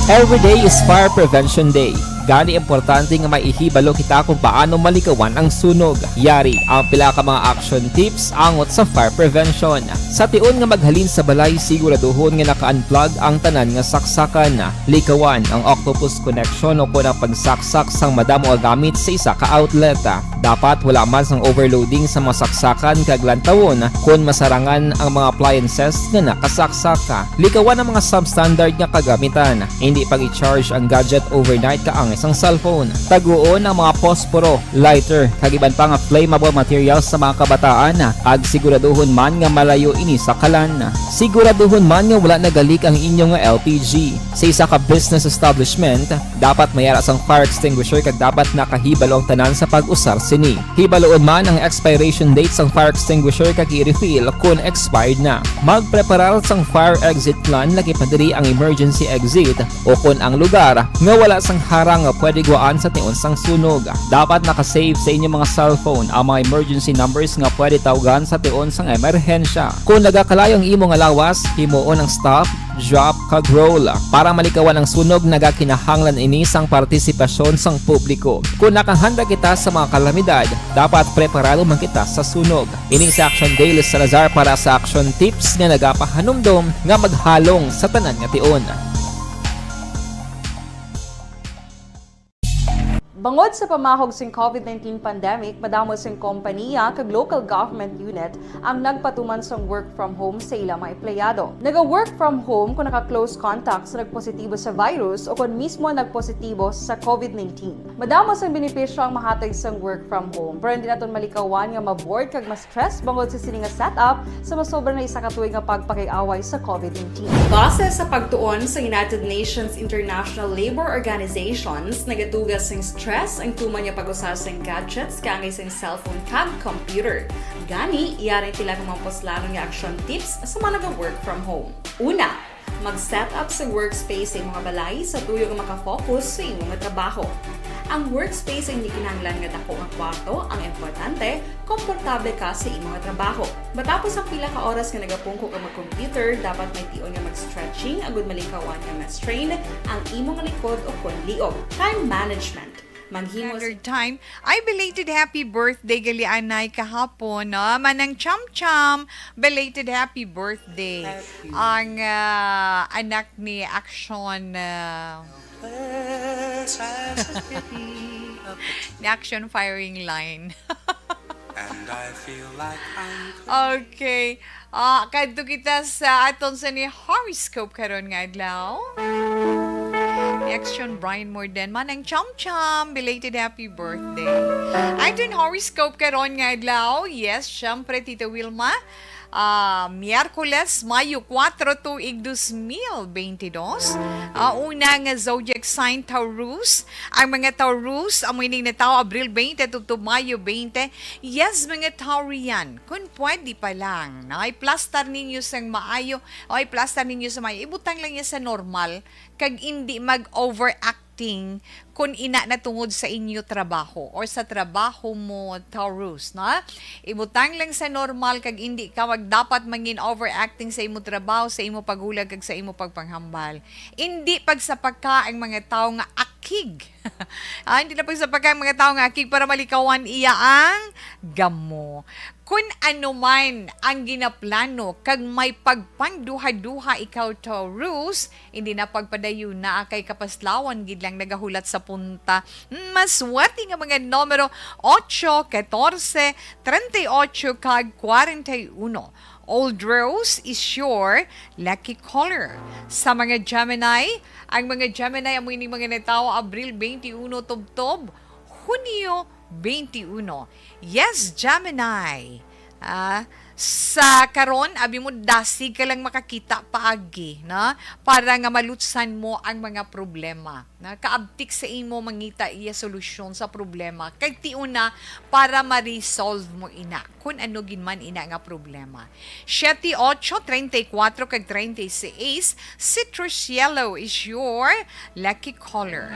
Every day is Fire Prevention Day. Gani, importante nga maihibalo kita kung paano malikawan ang sunog. Yari ang pila ka mga action tips angot sa fire prevention. Sa tion nga maghalin sa balay, siguraduhon nga naka-unplug ang tanan nga saksakan. Likawan ang octopus connection o kon ang pagsaksak sang madamo nga gamit sa isa ka outlet. Dapat wala man sang overloading sa mga saksakan kag lantawon kon masarangan ang mga appliances nga nakasaksak. Likawan ang mga substandard nga kagamitan. Hindi pag-i-charge ang gadget overnight kaangay sang cellphone. Taguon ang mga posporo, lighter, kag iban pa nga flammable materials sa mga kabataan, kag siguraduhon man nga malayo ini sa kalan. Siguraduhon man nga wala nagalik ang inyo nga L P G. Sa isa ka business establishment, dapat may ara sang fire extinguisher kag dapat nakahibalo ang tanan sa pag-usar sini. Hibaloon man ang expiration date sang fire extinguisher kag i-refill kon expired na. Magpreparar sang fire exit plan, lakip na diri ang emergency exit o kon ang lugar nga wala sang harang nga pwede guwaan sa tion sang sunog. Dapat naka-save sa inyo mga cellphone ang mga emergency numbers nga pwede tawgan sa tion sang emerhensya. Kon nagakalayo ang imo nga lawas, himuon ang stop, drop, kag roll. Para malikawan ang sunog, nagakinahanglan ini sang partisipasyon sang publiko. Kon nakahanda kita sa mga kalamidad, dapat preparado man kita sa sunog. Ini si Action Dale Salazar para sa Action Tips nga nagapahanumdom nga maghalong sa tanan nga tion. Bangod sa pamahog sing COVID nineteen pandemic, madamo sing kompaniya kag local government unit ang nagpatuman sang work from home sa ila mga empleyado. Naga-work from home kon naka-close contact sa nagpositibo sa virus o kon mismo nagpositibo sa COVID nineteen. Madamo sang benepisyo ang mahatag sang work from home, pero hindi naton malikawan nga ma-bored kag ma-stress bangod sa sini nga setup sa masobra na isa ka tuig nga pagpakig-away sa COVID nineteen. Base sa pagtuon sa United Nations International Labour Organizations, nagatuga sing stress ang tuman nga pag-usa sing gadgets kaangay sing cellphone kag computer. Gani, yari ang pila ka mga puslanon nga action tips sa mga naga-work from home. Una, mag-set up sa workspace sa imong balay sa tuyo nga maka-focus sa imo nga trabaho. Ang workspace ang hindi kinahanglan nga dako nga kwarto, ang importante, komportable ka sa imo nga trabaho. Matapos ang pila ka oras nga nagapungko ka mag-computer, dapat may tion nga mag-stretching agud malikawan nga ma-strain ang imo nga likod o kon liog. Time management. Maghimo Standard time. Ay, belated happy birthday gali anay kahapon, no? Manang Cham Cham, belated happy birthday. Thank you. Ang, ah, anak ni Action, ah, ni Action Firing Line. And I feel like I'm Okay. Ah, kadto kita sa aton sa ni horoscope karon nga adlaw. Action, Brian Morden. Manang Cham Cham, belated happy birthday. Aton horoscope karon nga adlaw. Yes, syempre, Tita Wilma. Ah, Miyerkules, Mayo kuwatro, tuig dos mil benti dos. Ah, una nga zodiac sign, Taurus. Ang mga Taurus, amo ining natawo Abril bente tubtob Mayo bente. Yes, mga Taurian, kung pwede pa lang, no, iplastar ninyo sang maayo, o iplastar ninyo sa maayo, ibutang lang niya sa normal, kag indi mag-overacting kun ina na tungod sa inyo trabaho or sa trabaho mo, Taurus, no? Ibutang lang sa normal, kag indi ka mag-, dapat mangin-overacting sa imo trabaho, sa imo paghulag, kag sa imo pagpanghambal. Indi pagsapaka ang mga tawo nga akig. Ah, hindi na pagsapaka ang mga tawo nga akig para malikawan iya ang gamo. Kun ano man ang ginaplano kag may pagpangduha-duha ikaw, Taurus, hindi na pagpadayuna, kay kapaslawan gid lang nagahulat sa punta. Maswerte nga mga numero, ocho, katorse, treinta y ocho, kag kwarenta y uno. Old Rose is your lucky color. Sa mga Gemini, ang mga Gemini amo ining mga natawo Abril twenty-one tubtob Hunyo twenty-one. Yes, Gemini. Ah, sa karon, abi mo, dasig ka lang makakita paagi, no? Para nga malutsan mo ang mga problema. Na kaabtik sa imo mangita iya solusyon sa problema. Kag tiuna para ma-resolve mo ina, kun ano gid man ina nga problema. Siete, ocho, treinta y cuatro, kag treinta y seis, citrus yellow is your lucky color.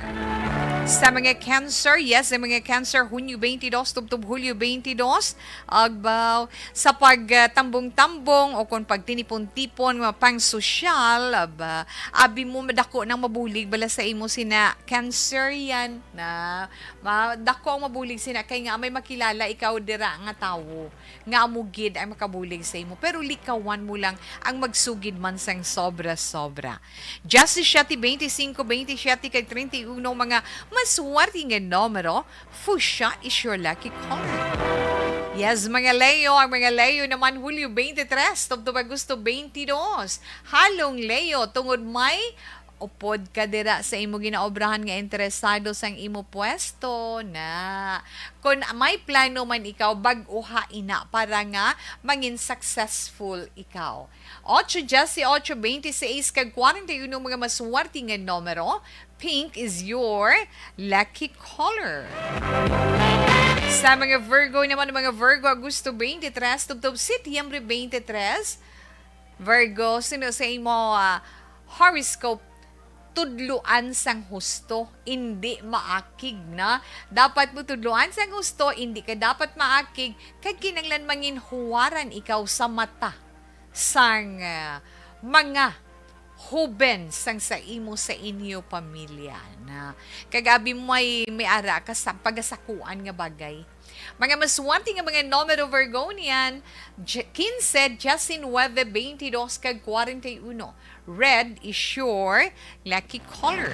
Sa mga Cancer, yes, sa mga Cancer, Hunyo twenty-two tubtob Hulyo twenty-two, agbaw, sa pagtambong-tambong o kon pagtinipon-tipon nga pang-sosyal, aba, abi mo, madako nang mabulig bala sa imo sina Cancerian na, ma-, dako ang mabulig sina, kay nga may makilala ikaw dira nga tawo nga amo gid ang makabulig sa imo. Pero likawan mo lang ang magsugid man sang sobra-sobra. Just siete, twenty-cinco, twenty-siete, kag treinta y uno, mga maswerte nga numero, fuchsia is your lucky color. Yes, mga Leo, ang mga Leo naman, Hulyo twenty-three, tubtob Agosto twenty-two. Halong Leo, tungod may upod ka dira sa imo ginaobrahan nga interesado sang imo pwesto na. Kon may plano man ikaw, bag-uha ina para nga mangin successful ikaw. Ocho, dieciocho, veintiséis, kag kwarenta y uno, mga maswerte nga numero. Pink is your lucky color. Sa mga Virgo naman, mga Virgo, Agosto twenty-three, tubtob Setyembre twenty-three. Virgo, sino sa imo, ah, horoscope, tudloan sang husto, indi maakig na. Dapat mo tudloan sang husto, indi ka dapat maakig, kag kinahanglan manginhuwaran ikaw sa mata sang, ah, mga huben sang sa imo, sa inyo pamilya na. Kag abi mo may, may ara ka sa pagasakuan nga bagay. Mga maswerte nga mga numero, Virgonian, j-, quince, diecinuebe, veintidós, kag kwarenta y uno. Red is your lucky color.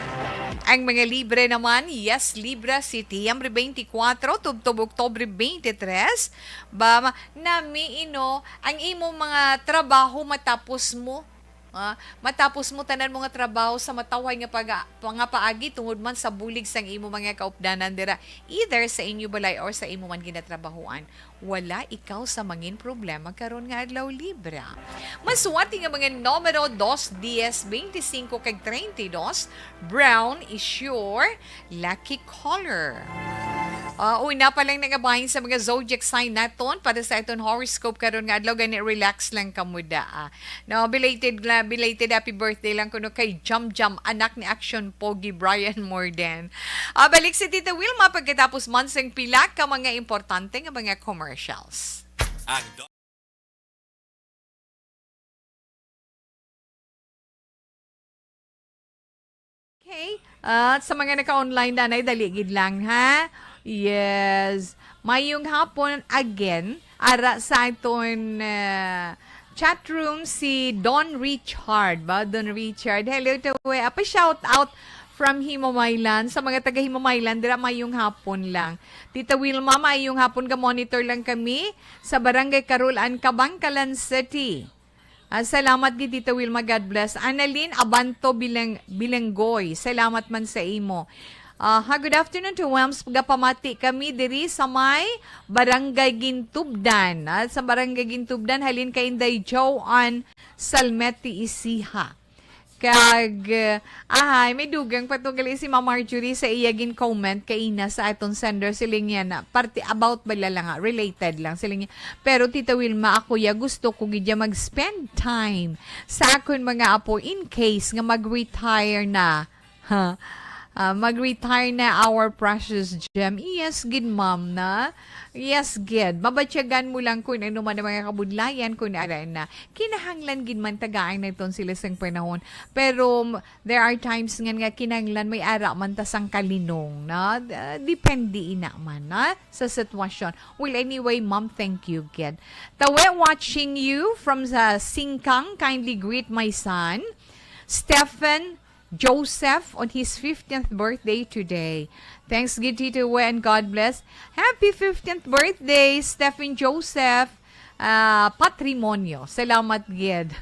Ang mga Libre naman, yes, Libra, Setyembre twenty-four, tubtob Oktubre twenty-three. Ba, ma-, nami ino, ang imo mga trabaho matapos mo. Ah, matapos mo tanan mo nga trabaho sa matawhay nga paga-, nga paagi tungod man sa bulig sang imo mga kaupdanan dira, either sa inyo balay or sa imo man ginatrabahuan. Wala ikaw sa mangin problema karon nga adlaw, Libra. Maswerte nga mga numero, dos, dies, veinticinco, kag treinta y dos. Brown is your lucky color. Ah, una pa lang nangabahin sa mga zodiac sign naton para sa aton horoscope karon nga adlaw, gani relax lang kamo da, ah. No, belated la-, belated happy birthday lang kuno kay Jam Jam, anak ni Action Pogi Brian Morden. Ah, balik si Tita Wilma pagkatapos man sang pila ka mga importante nga mga commercials. Ang do- Okay. At sa mga naka-online, danay, dali gid lang, ha? Yes. Mayong hapon again. Ara sa aton, ah, chat room si Don Richard, ba? Don Richard. Hello, Tawe. Apa, shout out from Himamaylan. Sa mga taga Himamaylan, dira, mayong hapon lang. Tita Wilma, mayong hapon, ga-monitor lang kami sa Barangay Carolan, Kabankalan City. Ah, salamat gid, Tita Wilma. God bless. Annalyn Abanto Bileng-, Bilenggoy, salamat man sa imo. Ah, ha, good afternoon to Wams. Gapamati kami diri sa may Barangay Gintubdan. Ah, sa Barangay Gintubdan, halin kay Inday Joanne Salmete Isiha. Kag, ah, ahay, may dugang pa to gali si Ma'am Marjorie sa iya gin-comment kaina sa aton sender. Siling niya na, parte about bala lang nga, related lang. Siling niya, "Pero Tita Wilma, ako ya gusto ko gid ya mag-spend time sa akon mga apo in case nga mag-retire na." Ha? Ah, mag-retire na our precious gem. Yes, gid, ma'am, na. Yes, gid. Mabatyagan mo lang kung ano man ang mga kabudlayan, kung ara na. Kinahanglan gid man tagaan naton sila sang panahon. Pero, m-, there are times nga, nga kinahanglan may ara man ta sang kalinong, na. Ah, depende ina man, na, sa sitwasyon. Well, anyway, ma'am, thank you gid. Tawe, watching you from sa Singkang, kindly greet my son, Stephen Joseph, on his fifteenth birthday today. Thanks gid, Tito Wen. God bless. Happy fifteenth birthday, Stephen Joseph, ah, Patrimonio. Salamat gid.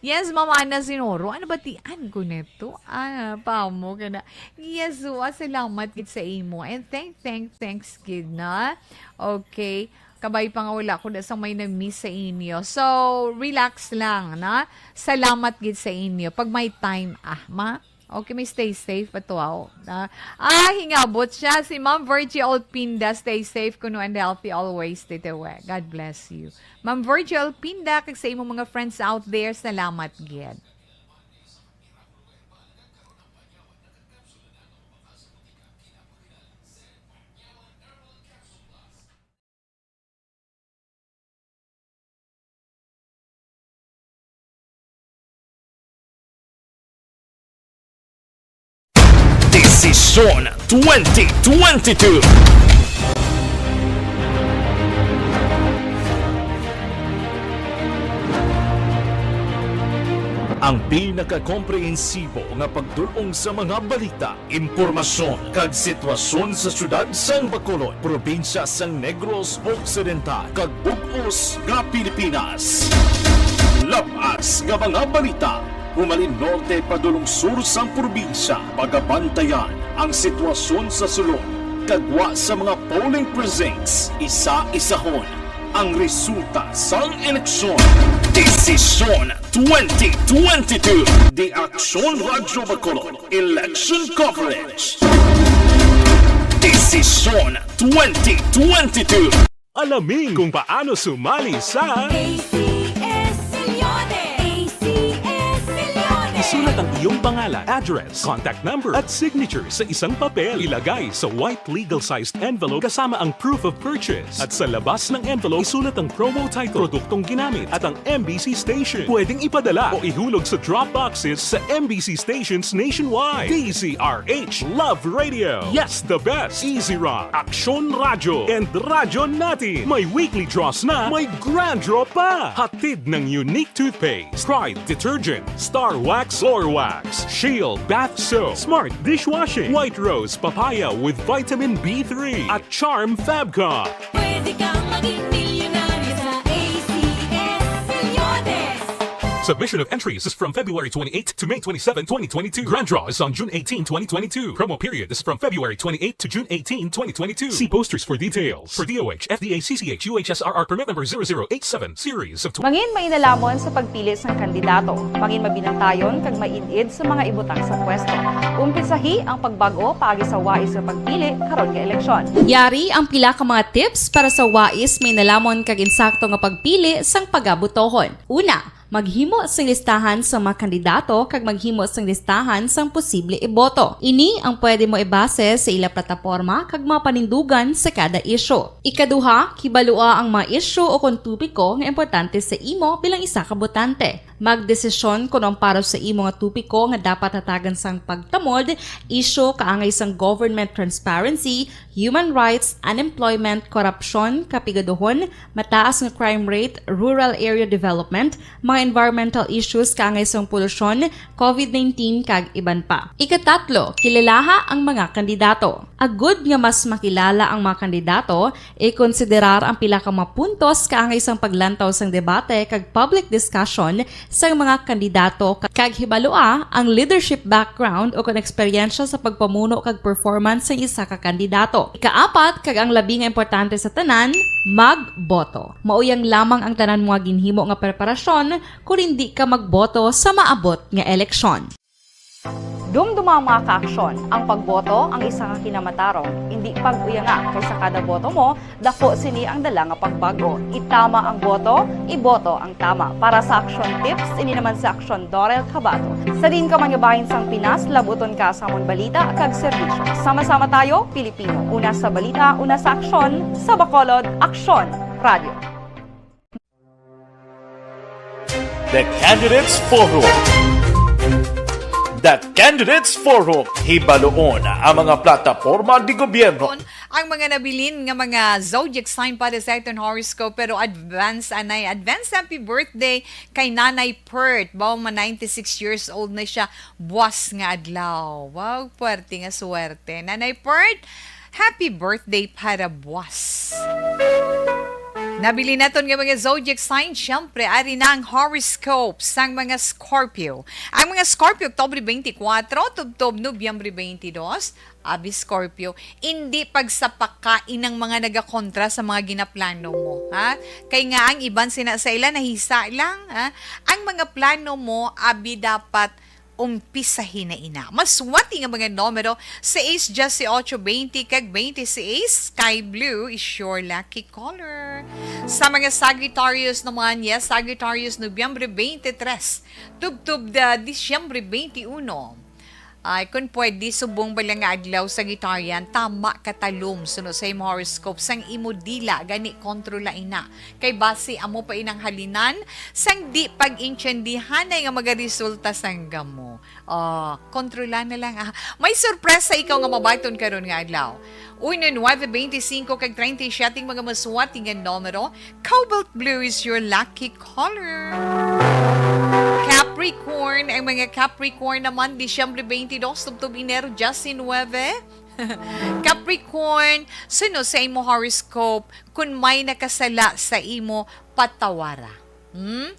Yes, Mama Ana Sinoro. Ano ba ti-, an ko neto? Ah, pamo ka na. Yes, wa, salamat gid sa imo. And thank, thank, thanks gid na. Okay. Kabay pa nga wala ko na sang may nag-miss sa inyo. So, relax lang, na? Salamat gid sa inyo. Pag may time, ah, ma? Okay, may stay safe pa to, aw. Ah, ah, hingabot siya. Si Ma'am Virgie Olpinda, stay safe kuno and healthy always, Tito We. God bless you. Ma'am Virgie Olpinda, kag sa imong mga friends out there, salamat gid. Desisyon twenty twenty-two. Ang pinakakomprehensibo nga pagdul-ong sa mga balita, impormasyon, kag sitwasyon sa siyudad sang Bacolod, probinsya sang Negros Occidental, kag bug-os nga Pilipinas. Lab-as nga mga balita, humalin norte padulong sur sang probinsya, pagabantayan ang sitwasyon sa sulod, kag gwa sa mga polling precincts, isa-isahon ang resulta sang eleksyon. Desisyon twenty twenty-two. The Aksyon Radyo Bacolod Election Coverage. Desisyon twenty twenty-two. Alamin kung paano sumali sa A C S Millones. A C S Millones. Isulat ang iyong pangalan, address, contact number, at signature sa isang papel. Ilagay sa white legal-sized envelope kasama ang proof of purchase. At sa labas ng envelope, isulat ang promo title, produktong ginamit, at ang M B C station. Pwedeng ipadala o ihulog sa drop boxes sa M B C stations nationwide. D Z R H, Love Radio. Yes, the best. Easy Rock, Aksyon Radyo, and Radyo Natin. May weekly draws na, may grand draw pa. Hatid ng Unique Toothpaste, Pride Detergent, Star Wax, Floor Wax, Shield Bath Soap, Smart Dishwashing, White Rose Papaya with Vitamin B three, at Charm Fabcon. Pwede kang maging milyonaryo sa A C S Millones. Submission of entries is from February twenty-eight to May twenty-seven, twenty twenty-two. Grand draw is on June eighteen, twenty twenty-two. Promo period is from February twenty-eight to June eighteen, twenty twenty-two. See posters for details. For D O H, F D A, C C H, U H S R R permit number zero zero eight seven, series of tw- Mangin mainalhamon sa pagpili sang kandidato. Mangin mabinantayon kag maid-id sa mga ibutang sa pwesto. Umpisahi ang pagbag-o paagi sa wais nga pagpili karon nga eleksyon. Yari ang pila ka mga tips para sa wais mainalhamon kag insakto nga pagpili sang pagabutohon. Una, maghimo sing listahan sa mga kandidato kag maghimo sing listahan sang posible iboto. Ini ang pwede mo ibase sa ila plataporma kag mga panindugan sa kada isyu. Ikaduha, kibalua ang mga isyu o kon topiko nga importante sa imo bilang isa ka botante. Magdesisyon kon ang para sa imo nga topiko nga dapat hatagan sang pagtamod, isyu kaangay sang government transparency, human rights, unemployment, korupsyon, kapigaduhon, mataas nga crime rate, rural area development, mga environmental issues kaangay sang polusyon, covid nineteen, kag iban pa. Ikatatlo, kilalaha ang mga kandidato. Agud nga mas makilala ang mga kandidato, ikonsiderar ang pila ka mga puntos kaangay sang paglantaw sang debate kag public discussion sang mga kandidato, kag hibalua ang leadership background o kon eksperyensya sa pagpamuno kag performance sang isa ka kandidato. Ikaapat, kag ang labi nga importante sa tanan, magboto. Mauyang lamang ang tanan mo nga ginhimo nga preparasyon kon indi ka magboto sa maabot nga eleksyon. Dumduma ang mga kaaksyon. Ang pagboto ang isa ka kinamatarong. Indi pag-uyanga, kay sa kada boto mo, dako sini ang dala nga pagbago. Itama ang boto, iboto ang tama. Para sa Aksyon Tips, ini naman si Aksyon Dorel Cabato. Sa diin ka man nga bahin sang Pinas, labuton ka sa amon balita kag serbisyo. Sama-sama tayo, Pilipino. Una sa balita, una sa aksyon, sa Bacolod, Aksyon Radio. The Candidates Forum. The Candidates Forum. Hibaluon ang mga plataporma di gobyerno. Ang mga nabilin nga mga zodiac sign para sa aton horoscope, pero advance, anay, advance happy birthday kay Nanay Pert. Bawang ma ninety-six years old na siya. Buwas nga adlaw. Wow, puwerte nga swerte. Nanay Pert, happy birthday para buwas. Nabilin naton nga mga zodiac sign, syempre, ari na ang horoscope sang mga Scorpio. Ang mga Scorpio, Oktubre twenty-four, tubtob Nobyembre twenty-two, abi Scorpio, indi pagsapaka inang mga nagakontra sa mga ginaplano mo, ha? Kay nga ang iban sina sa ila nahisa lang, ha? Ang mga plano mo, abi dapat umpisahi na ina. Maswati nga mga numero, sais, diyes ocho, twenty, kag twenty-sais. Sky blue is your lucky color. Sa mga Sagittarius naman, yes, Sagittarius, Nobyembre twenty-three, tubtob da Disyembre twenty-one. Ay, kung pwede, subong bala nga adlaw, Sagittarian, tama ka talom suno sa imo horoscope sang imo dila, gani kontrola ina. Kay basi amo pa inang halinan sang di pag-intindihanay nga magaresulta sang gamo. Oh, kontrola na lang, ah. May sorpresa ikaw nga mabaton karon nga adlaw. Uno, nuebe, twenty-cinco kag treinta y siete ang mga maswati nga numero. Cobalt blue is your lucky color. Capricorn, ang mga Capricorn naman, Disyembre twenty-two, tubtob Enero diecinuebe. Capricorn, suno sa imo horoscope, kun may nakasala sa imo, patawara. Hmm?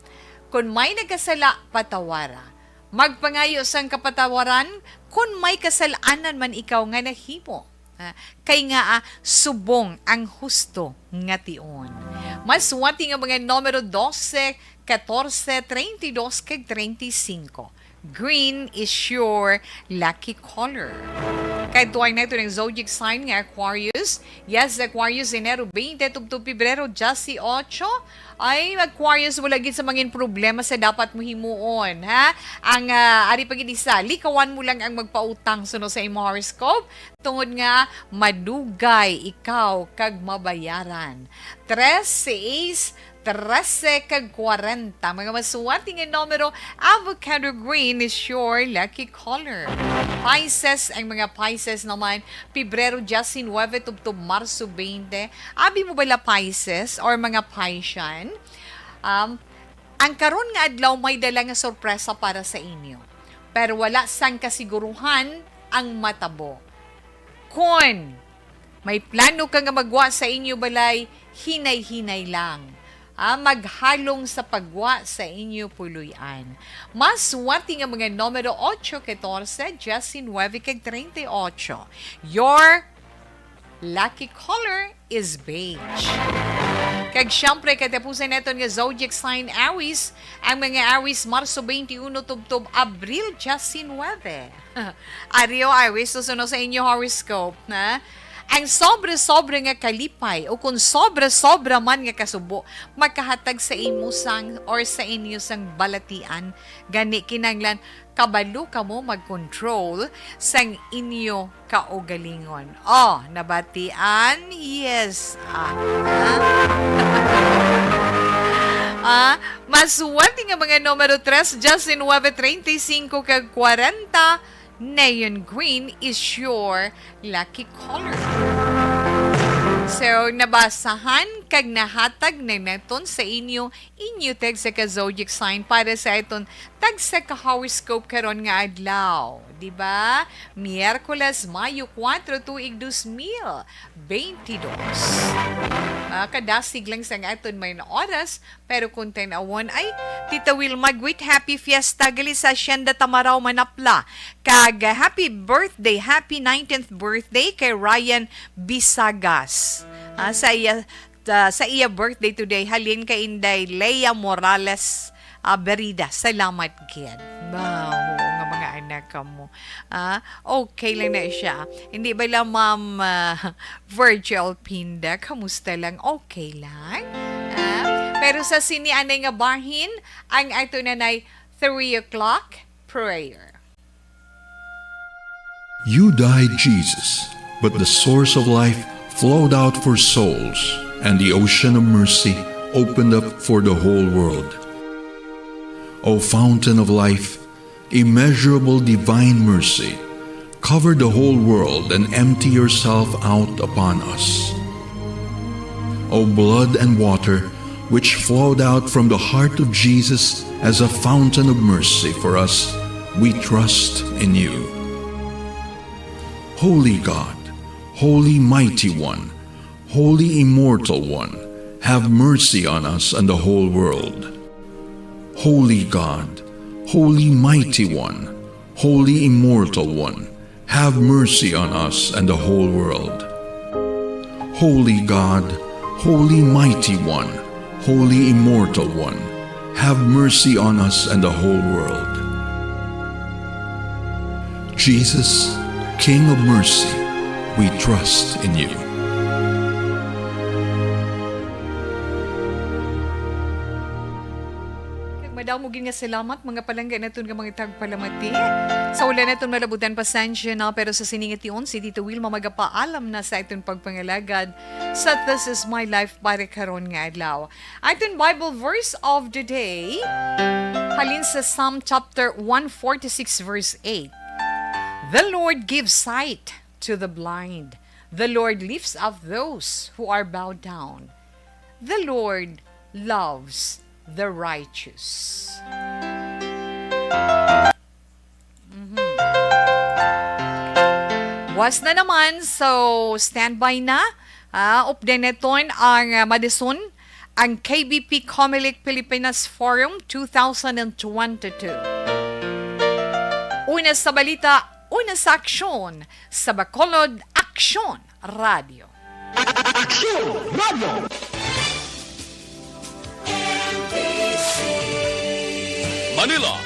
Kun may nakasala, patawara. Magpangayo sang kapatawaran kun may kasal-anan man ikaw nga nahimo. Ah, kay nga, ah, subong ang husto nga tion. Maswati nga mga numero dose, katorse, treinta y dos, kag treinta y cinco. Green is your lucky color. Kay tuway na ito ng zodiac sign nga Aquarius. Yes, Aquarius, Enero twenty, tubtob Pebrero dieciocho. Ay, Aquarius, wala gid sa mangin problema sa dapat mo himuon, ha? Ang, ah, ari pa gid isa, likawan mo lang ang magpautang suno sa imo horoscope, tungod nga madugay ikaw kag mabayaran. Tres, seis, trese, kag kwarenta. Mga maswati nga numero, avocado green is your lucky color. Pisces, ang mga Pisces naman, Pebrero diecinuebe tubtob Marso twenty. Abi mo bala Pisces or mga Piscean? Um, ang karon nga adlaw may dala nga sorpresa para sa inyo. Pero wala sang kasiguruhan ang matabo. Kon may plano ka nga magwa sa inyo balay, hinay-hinay lang. Ah, maghalong sa pagwa sa inyo puloy-an. Maswati nga mga numero ocho, katorse, diecinuebe, kag treinta y ocho. Your lucky color is beige. Kag siyempre, katapusan naton nga zodiac sign Aries, ang mga Aries, Marso twenty-one tubtob Abril diecinuebe. Ari o Aries, susuno sa inyo horoscope, na ang sobra-sobra nga kalipay o kung sobra-sobra man nga kasubo makahatag sa imo sang or sa inyo sang balatian, gani kinahanglan kabalo kamo mag-control sang inyo kaugalingon. Oh, nabatian? Yes. Ah. Ah, maswati nga mga numero tres, diecinuebe, treinta y cinco, kag kwarenta, neon green is your lucky color. So, nabasahan kag nahatag na naton sa inyo, inyo tagsa ka zodiac sign para sa aton tagsa ka horoscope karon nga adlaw, di ba? Miyerkules, Mayo kuwatro, tuig dos mil beintidos. Ah, kadasig lang sang aton may oras, pero kung tan-awon, ay, Tita Wilma, greet happy fiesta gali sa Hacienda Tamaraw, Manapla. Kag, ah, happy birthday, happy nineteenth birthday kay Ryan Bisagas. Ah, sa iya, ah, sa iya birthday today, halin kay Inday Lea Morales, ah, Berida. Salamat gid. Wow, oo nga, mga anak kamo. Ah, okay lang na siya. Hindi ba lang, Ma'am, ah, Virgil Pinda? Kamusta lang? Okay lang? Ah, pero sa sini anay nga bahin, ang ato na nay three o'clock prayer. You died, Jesus, but the source of life flowed out for souls, and the ocean of mercy opened up for the whole world. O fountain of life, immeasurable divine mercy, cover the whole world and empty yourself out upon us. O blood and water, which flowed out from the heart of Jesus as a fountain of mercy for us, we trust in you. Holy God, Holy Mighty One, Holy Immortal One, have mercy on us and the whole world. Holy God, Holy Mighty One, Holy Immortal One, have mercy on us and the whole world. Holy God, Holy Mighty One, Holy Immortal One, have mercy on us and the whole world. Jesus, King of mercy, we trust in you. Kag madamo gid nga salamat, mga palangga naton nga mga tagpalamati. Sa wala naton malabutan, pasensya na, pero sa sini nga tion, si Tito Wilma magapaalam na sa aton pagpangalagad sa This Is My Life para karon nga adlaw. Aton Bible verse of the day, halin sa Psalm chapter one forty-six, verse eight. The Lord gives sight to the blind. The Lord lifts up those who are bowed down. The Lord loves the righteous. Mhm. Buwas na naman, so standby na. Ah, updateon ang, ah, madison, ang K B P Comelec Pilipinas Forum two thousand twenty-two. Una sa balita, una sa aksyon, sa Bacolod Aksyon Radio. Aksyon Radio! Manila,